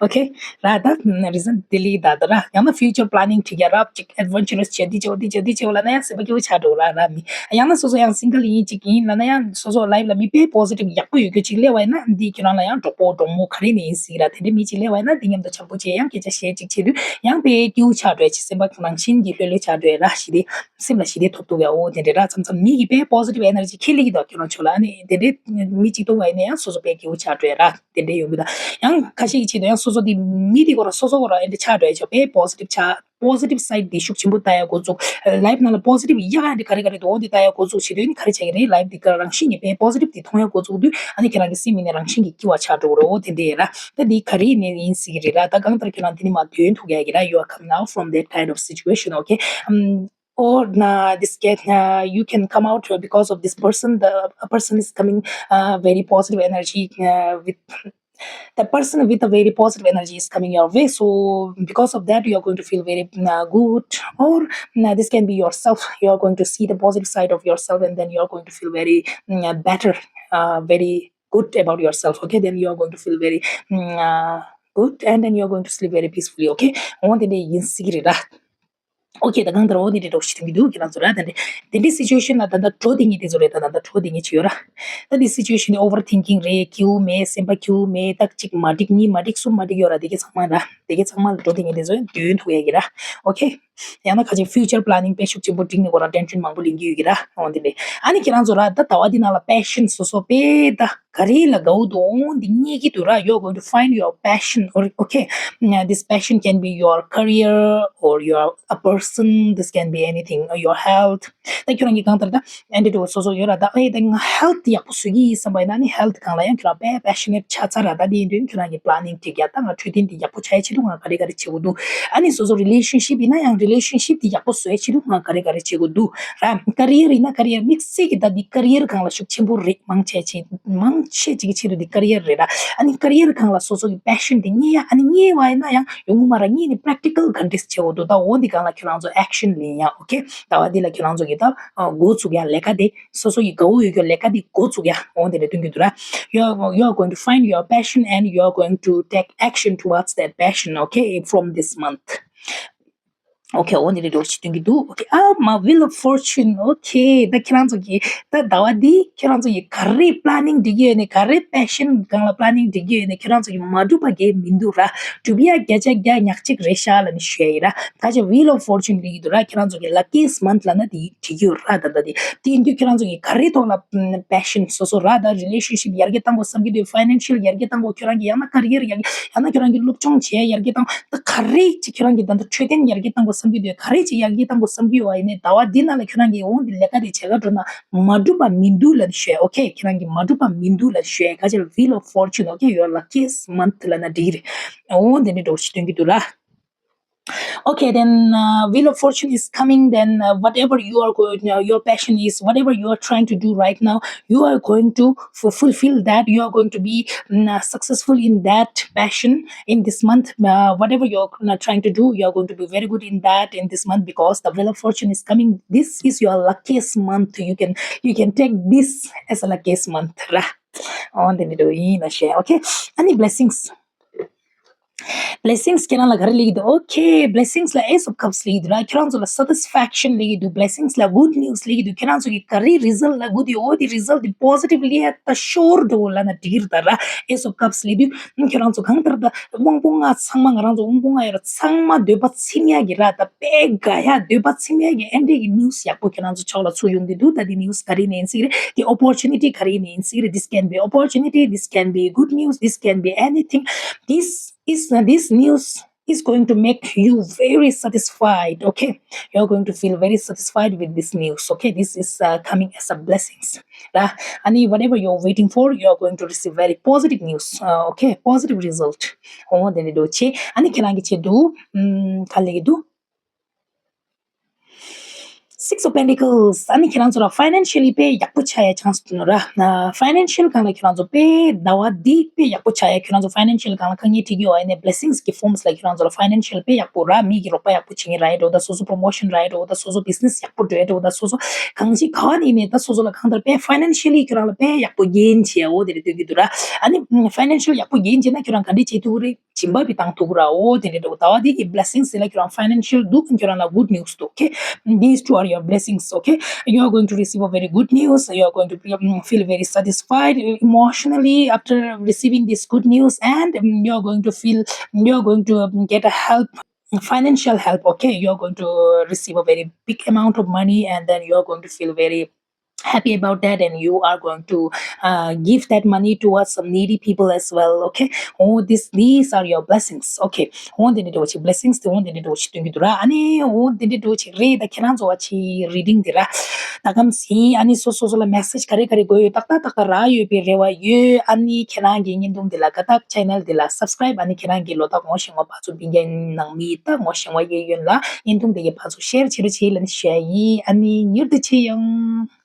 Okay, ར་ད་reason འདི་ལི་ད་ད་ར། ཡང་ན་future planning བྱེད་ཀྱི་ར། གཅིག་adventurous བྱེད། འདི་བྱེད། འོ་འདི་བྱེད། འདི་བྱེད་ལབ་ན་ཡང་སེམས་པ་སྐྱིད་པོ་ཆགས་འགྲོ་ར་ར་མི། ཡང་ན་སོ་སོ་ཡང་single ཡིན་གཅིག་ཡིན་ལབ་ན་ཡང་སོ་སོ་life ལ་མི་དཔེ་positive ཡག་པོ་ཡོད་རྒྱུ་གཅིག་སླེབས་པ་ཡིན་ན། འདི་ཁྱོད་རང་ལ་ཡང་གྲོགས་པོ་གྲོགས་མོ་ག་རེ་ནས་ཡིན་སྲིད་ར། དེ་འདྲའི་མི་གཅིག་སླེབས་པ་ཡིན་ན་འདི་མཉམ་དུ་འཆམ་པོ་བྱས་ཡང་སྐད་ཆ་བཤད་གཅིག་བྱེད་དུས་ཡང་དཔེ་སྐྱིད་པོ་ཆགས་འགྲོ་ཡ། ཅིག་སེམས་པ་རང་བཞིན་གྱིས་ལྷོད་ལྷོད་ཆགས་འགྲོ་ཡ་ར། ཞི་བདེ། སེམས་ལ་ཞི་བདེ་ཐོབ་ཐུབ་ཡ། འོ་དེ་འདྲའི་ར། མཚམས་མཚམས་མི་གིས་དཔེ་positive energy ཁྱེར་སླེབས་ཀྱི་འདུག་ཁྱེད་རང་ཚོ་ལ། ཨ་ནི་དེ་འདྲའི་མི་གཅིག་མཐོང་བ་ཡིན་ན་ཡང་སོ་སོ་དཔེ་སྐྱིད་པོ་ཆགས་འགྲོ་ཡ་ར། དེ་འདྲའི་ཡོང་གི་འདུག་ཡང་ཁ་ཤས་ཀྱི་ཆེད་དུ་ཡང་སོ་སོ་དེ་མི་དེ་ཁོ་རང་སོ་སོ་ཁོ་རང་ཨེ་འདྲ་ཆགས་འགྲོ་ཡ། ཆོག་དཔེ་positive ཆགས། positive side དེ་ཤུགས་ཆེན་པོ་ལྟ་ཡ་འགོ་བཙུགས། life ནང་ལ་positive ཡག་ཡག་དེ་ག་རེ་ག་རེ་འདུག་འོ་དེ་ལྟ་ཡ་འགོ་བཙུགས་བྱེད་དུས་ནི་ག་རེ་བྱེད་ཀྱི་རེད། life དེ་ག་རང་བཞིན་གྱིས་དཔེ་positive དེ་མཐོང་ཡ་འགོ་བཙུགས་དུས། ཨ་ནི་ཁྱེད་རང་གི་སེམས་ནི་རང་བཞིན་གྱིས་སྐྱིད་པ་ཆགས་འགྲོ་གི་རེད། འོ་དེ་འདྲ་ཡ་ར། ད་འདི་ག་རེ་ནས་ཡིན་སྲིད་ཀྱི་རེད་ར། ད་གང་ལྟར་ཁྱེད་རང་འདི་ནས་མར་འདོན་ཐུབ་ཡ་གི་ར། You are coming out from that kind of situation, okay? Um, or nah, this can uh, you can come out uh, because of this person. The a person is coming uh, very positive energy uh, with the person with a very positive energy is coming your way. So because of that, you are going to feel very uh, good. Or uh, this can be yourself. You are going to see the positive side of yourself, and then you are going to feel very uh, better, uh, very good about yourself. Okay, then you are going to feel very uh, good, and then you are going to sleep very peacefully. Okay, འོ་དེ་འདྲ་ཡིན་སྲིད་ཀྱི་རེད་ར། Okay, ད་གང་ལྟར་འོ་དེ་འདྲའི་འདྲ་པོ་ཞིག་ཐོན་གྱི་འདུག་ཁྱེད་རང་ཚོ་ར། ད་འདྲ་དེ་འདྲའི་situation ལ་ད་ལྟ་འགྲོ་བསྡད་མཁན་ཅིག་ཡོད་ར། ད་ལྟ་འགྲོ་བསྡད་མཁན་ཅིག་ཡོད་ར། ད་འདི་situation དེ་overthinking རེད། སྐྱིད་པོ་མེད། སེམས་པ་སྐྱིད་པོ་མེད། ད་གཅིག་མ་འགྲིག་གཉིས་མ་འགྲིག་གསུམ་མ་འགྲིག་ཡོད་ར། དེ་གའི་ཚང་མ་ར། དེ་གའི་ཚང་མ་ལ་འགྲོ་བསྡད་མཁན་དེ་ཚོ་འདོན་ཐུབ་ཡ་གི་ར། Okay, ཡང་ན་ཁ་ཅིག་future planning དཔེ་ཤུགས་ཆེན་པོ་བསྒྲིགས་ནས་ཁོ་རང་tension མང་པོ་ལེན་གྱི་ཡོད་གི་ར། འོ་དེ་འདྲ། ཨ་ནི་ཁྱེད་རང་ཚོ་ར་ད་ཟླ་བ་འདི་ནང་ལ་passion སོ་སོ་དཔེ་ད་ག་རེ་ལ་དགའ་པོ་འདུག་འོ་འདི་རྙེད་ཀྱི་འདུག་ར། You are going to find your passion, or okay, uh, this passion can be your career or your a person. This can be anything, uh, your health. ད་ཁྱོད་རང་གི་གང་ལྟར་ད་ཨེ་འདྲ་འདྲ་པོ་སོ་སོ་ཡོད་ར། ད་ཨེ་ད་ང་health ཡག་པོ་བཟོ་གི་ཡིན་བསམ་པ་ཡིན་ན། ཨ་ནི་health སྒང་ལ་ཡང་ཁྱོད་རང་དཔེ་passionate ཆགས་ཚར་ར། ད་དེ་ཡིན་དུས་ཁྱོད་རང་གི་planning སྒྲིག་ཡ། ད་ང་འཕྲོད་བསྟེན་འདི་ཡག་པོ་ཆགས་ཡ་ཆེད་དུ་ང་ག་རེ་ག་རེ་བྱེད་དགོས་འདུག་ཨ་ནི་སོ་སོ་relationship ཡིན་ན་ཡང་relationship འདི་ཡག་པོ་བཟོ་ཡ་ཆེད་དུ་ང་ག་རེ་ག་རེ་བྱེད་དགོས་འདུག་ར། career ཡིན་ན་career། དམིགས་བསལ་གྱི་ད་འདི་career སྒང་ལ་ཤུགས་ཆེན་པོ་རེད། མང་ཆེ་ཆེ་མང་ཆེ་ཅིག་གི་ཆེད་དུ་འདི་career རེད་ར། ཨ་ནི་career སྒང་ལ་སོ་སོ་གི་passion དེ་རྙེད་ཡ། ཨ་ནི་རྙེད་པ་ཡིན་ན་ཡང་ཡོང་གི་མ་ར། རྙེད་ནས་practical ག་འདྲས་བྱེད་དགོས་འདུག་ད་འོ་འདི་སྒང་ལ་ཁྱོད་རང་ཚོ་action ལེན་ཡ། Okay, ཟླ་བ་འདི་ལ་ཁྱོད་རང་ཚོ་གི་ད་འགོ་ཚུགས་ཡ་ལས་ཀ་དེ། སོ་སོ་ཡི་དགའ་པོ་ཡོད་རྒྱུ་ལས་ཀ་འདི་འགོ་བཙུགས་ཡ་འོ་དེ་འདྲ་སྟོན་གྱི་འདུག་ར། You are, you are going to find your passion and you are going to take action towards that passion, okay, from this month. Okay, འོ་དེ་འདྲ་འདྲ་པོ་ཞིག་སྟོན་གྱི་འདུག Okay, ah, my wheel of fortune. Okay, ད་ཁྱེད་རང་ཚོ་གི་ད་ཟླ་བ་འདི་ཁྱེད་རང་ཚོ་ཡི་ག་རེ་planning སྒྲིག་གི་ཡོད་ནས། ག་རེ་passion སྒང་ལ་planning སྒྲིག་གི་ཡོད་ནས། ཁྱེད་རང་ཚོ་གི་མ་འགྲུབ་པ་གང་ཡང་མི་འདུག་ར། འགྲུབ་ཡ་བརྒྱ་ཆ་བརྒྱ་ཉག་གཅིག་རེད་ཤག་ལབ་ནས་ཞུ་ཡ་ཡིན་ར། ད་ཆ་wheel of fortune སྒྲིག་གི་འདུག་ར། ཁྱེད་རང་ཚོ་གི་luckiest month ལབ་ན་དེ་འགྲིག་གི་ཡོད་ར། ད་ད་དེ་དེ་ཡིན་དུས་ཁྱེད་རང་ཚོ་གི་ག་རེ་ཐོག་ལ་passion སོ་སོ་ར། ད་relationship ཡར་རྒྱས་གཏང་དགོས་བསམ་གྱི་འདུག financial ཡར་རྒྱས་གཏང་དགོས། ཁྱོད་རང་གི་ཡང་ན་career ཡར་རྒྱས། ཡང་ན་ཁྱོད་རང་གི་སློབ་སྦྱོང་བྱེད་ཡ་ཡར་རྒྱས་གཏང་། ད་ག་རེ་ཅིག་ཁྱོད་རང་གི་ད་ལྟ་འཕྲོད་བསྟེན་ཡར་རྒྱས་གཏང་དགོས་བསམ་གྱི་འདུག་ག་རེ་ཅིག་ཡར་རྒྱས་གཏང་དགོས་བསམ་གྱི་ཡོད་པ་ཡིན་ནའི་ཟླ་བ་འདི་ནང་ལ་ཁྱོད་རང་གི་འོ་འདི་ལས་ཀ་དེ་བྱེད་ག་འགྲོ་ན་མ་འགྲུབ་པ་མི་འདུག་ལབ་ནས་ཞུ་ཡ། Okay, ཁྱེད་རང་གི་མ་འགྲུབ་པ་མི་འདུག་ལབ་ནས་ཞུ་ཡ། ག་ཅི་ལ་wheel of fortune, okay, your luckiest month ལབ་ན་འགྲིག་གི་རེད། འོ་འདི་འདྲ་འདྲ་པོ་ཞིག་སྟོན་གྱི་འདུག་ར། Okay, then uh, wheel of fortune is coming. Then uh, whatever you are going, uh, your passion is, whatever you are trying to do right now, you are going to f- fulfill that. You are going to be mm, uh, successful in that passion in this month. Uh, whatever you're uh, trying to do, you are going to be very good in that in this month, because the wheel of fortune is coming. This is your luckiest month. You can you can take this as a luckiest month, right? On the middle, okay. Any blessings? Blessings ཁྱེད་རང་ལ་ག་རེ་སླེབས་ཀྱི་འདུག Okay, blessings ལ་Ace of Cups སླེབས་ཀྱི་འདུག་ར། ཁྱེད་རང་ཚོ་ལ་satisfaction སླེབས་ཀྱི་འདུག Blessings ལ་good news སླེབས་ཀྱི་འདུག་ཁྱེད་རང་ཚོ་གི་ག་རེ་result ལ་good ཡོད། འོ་དེ་result དེ་positively ད་ཤོར་འགྲོ་ལབ་ན་འགྲིག་གི་རེད་ད་ར། Ace of Cups སླེབས་དུས་ཁྱེད་རང་ཚོ་གང་ལྟར་ད་དབང་པོ་ལྔ་ཚང་མ། ང་རང་ཚོ་དབང་པོ་ལྔ་ཡོད་ར། ཚང་མ་འདོད་པ་ཚིམ་ཡག་གི་ར། ད་དཔེ་དགའ་ཡག་འདོད་པ་ཚིམ་ཡག་གི་ཨེ་འདྲས་ཀྱི་news ཡག་པོ་ཁྱེད་རང་ཚོ་ཕྱོགས་ལ་ཚུར་ཡོང་གི་འདུག་ད་དེ་news ག་རེ་ནས་ཡིན་སྲིད་རེད། དེ་opportunity ག་རེ་ནས་ཡིན་སྲིད་རེད། This can be opportunity, this can be good news, this can be anything. This is this news is going to make you very satisfied, okay? You're going to feel very satisfied with this news, okay? This is uh, coming as a blessings. Right? And whatever you're waiting for, you're going to receive very positive news, uh, okay? Positive result. Oh, then do che. And can I get you do? Mm, Six of Pentacles. ཨ་ནི་ཁྱེད་རང་ཚོ་ལ་financially་དཔེ་ཡག་པོ་ཆགས་ཡ་chance་འདུག་ནོ་ར། ཨ། financial་སྒང་ལ་ཁྱེད་རང་ཚོ་དཔེ་ཟླ་བ་འདི་དཔེ་ཡག་པོ་ཆགས་ཡ། ཁྱེད་རང་ཚོ་financial་སྒང་ལ་དཀའ་ངལ་འཕྲད་ཀྱི་ཡོད། ཨ་ནི་blessings་གི་forms་ལ་ཁྱེད་རང་ཚོ་ལ་financial་དཔེ་ཡག་པོ་ར། མི་གི་རོགས་པ་ཡག་པོ་བྱེད་ངེས་ར་ཡོད་འགྲོ། ད་སོ་སོ་promotion་ར་ཡོད་འགྲོ། ད་སོ་སོ་business་ཡག་པོ་འགྲོ་ཡོད་འགྲོ། ད་སོ་སོ་གང་ཅི་ག་བ་ནས་ནས་ད་སོ་སོ་ལ་གང་ལྟར་དཔེ་financially་ཁྱེད་རང་ལ་དཔེ་ཡག་པོ་gain་བྱེད་ཡ་འོ་དེ་རེད་སྟོན་གྱི་འདུག་ར། ཨ་ནི་financial་ཡག་པོ་gain་བྱེད་ན་ཁྱེད་རང་ག་འདྲས་བྱེད་ཐུབ་ཀྱི་རེད། སྦྱིན་པ་བི་བཏང་ཐུབ་ར། འོ་དེ་འདྲ་འདྲ་བོ། ད་བ་དེ་གི་blessings་ཟེར་ལ་ཁྱོད་རང་financial་འདུག་ཁྱོད་རང་ལ་good news་འདུག okay? These two are your blessings, okay? You are going to receive a very good news. You are going to be, um, feel very satisfied, uh, emotionally after receiving this good news, and, um, you are going to feel, you are going to, um, get a help, financial help, okay? You are going to receive a very big amount of money, and then you are going to feel very happy about that, and you are going to, uh, give that money towards some needy people as well, okay? Oh, this, these are your blessings, okay? Oh, འདི་འདྲ་འདྲ་བོ་ཅིག་blessings་དེ་འོ་འདི་འདྲ་འདྲ་བོ་ཅིག་སྟོན་གྱི་འདུག་ར། ཨ་ནི་འོ་འདི་འདྲ་འདྲ་བོ་ཅིག་རེད། ད་ཁྱེད་རང་ཚོ་བ་ཅིག་reading་འདི་ར་ད་གམ་སིན། ཨ་ནི་སོ་སོ་སོ་ལ་message་ག་རེ་ག་རེ་དགོས་ཡོད་ཏག་ཏག་ཏག་ཏག་རག་ཡོད་པའི་རེ་བ་ཡོད། ཨ་ནི་ཁྱེད་རང་གི་བརྙན་ཐུང་འདི་ལ་དགའ་ཐག་channel་འདི་ལ་subscribe། ཨ་ནི་ཁྱེད་རང་གི་ལོ་ཏོག་ངོ་ཤེས་ངོ་ཕར་ཚུར་བིན་རྒྱ་ནང་མི་ད་ངོ་ཤེས་ངོ་གཡས་གཡོན་ལ་བརྙན་ཐུང་འདི་གི་ཕར་ཚུར་share་བྱེད་རོགས་བྱེད་ལབ་ནི་ཞུ་ཡ་ཡིན། ཨ་ནི་མྱུར་དུ་མཇལ་ཡོང་།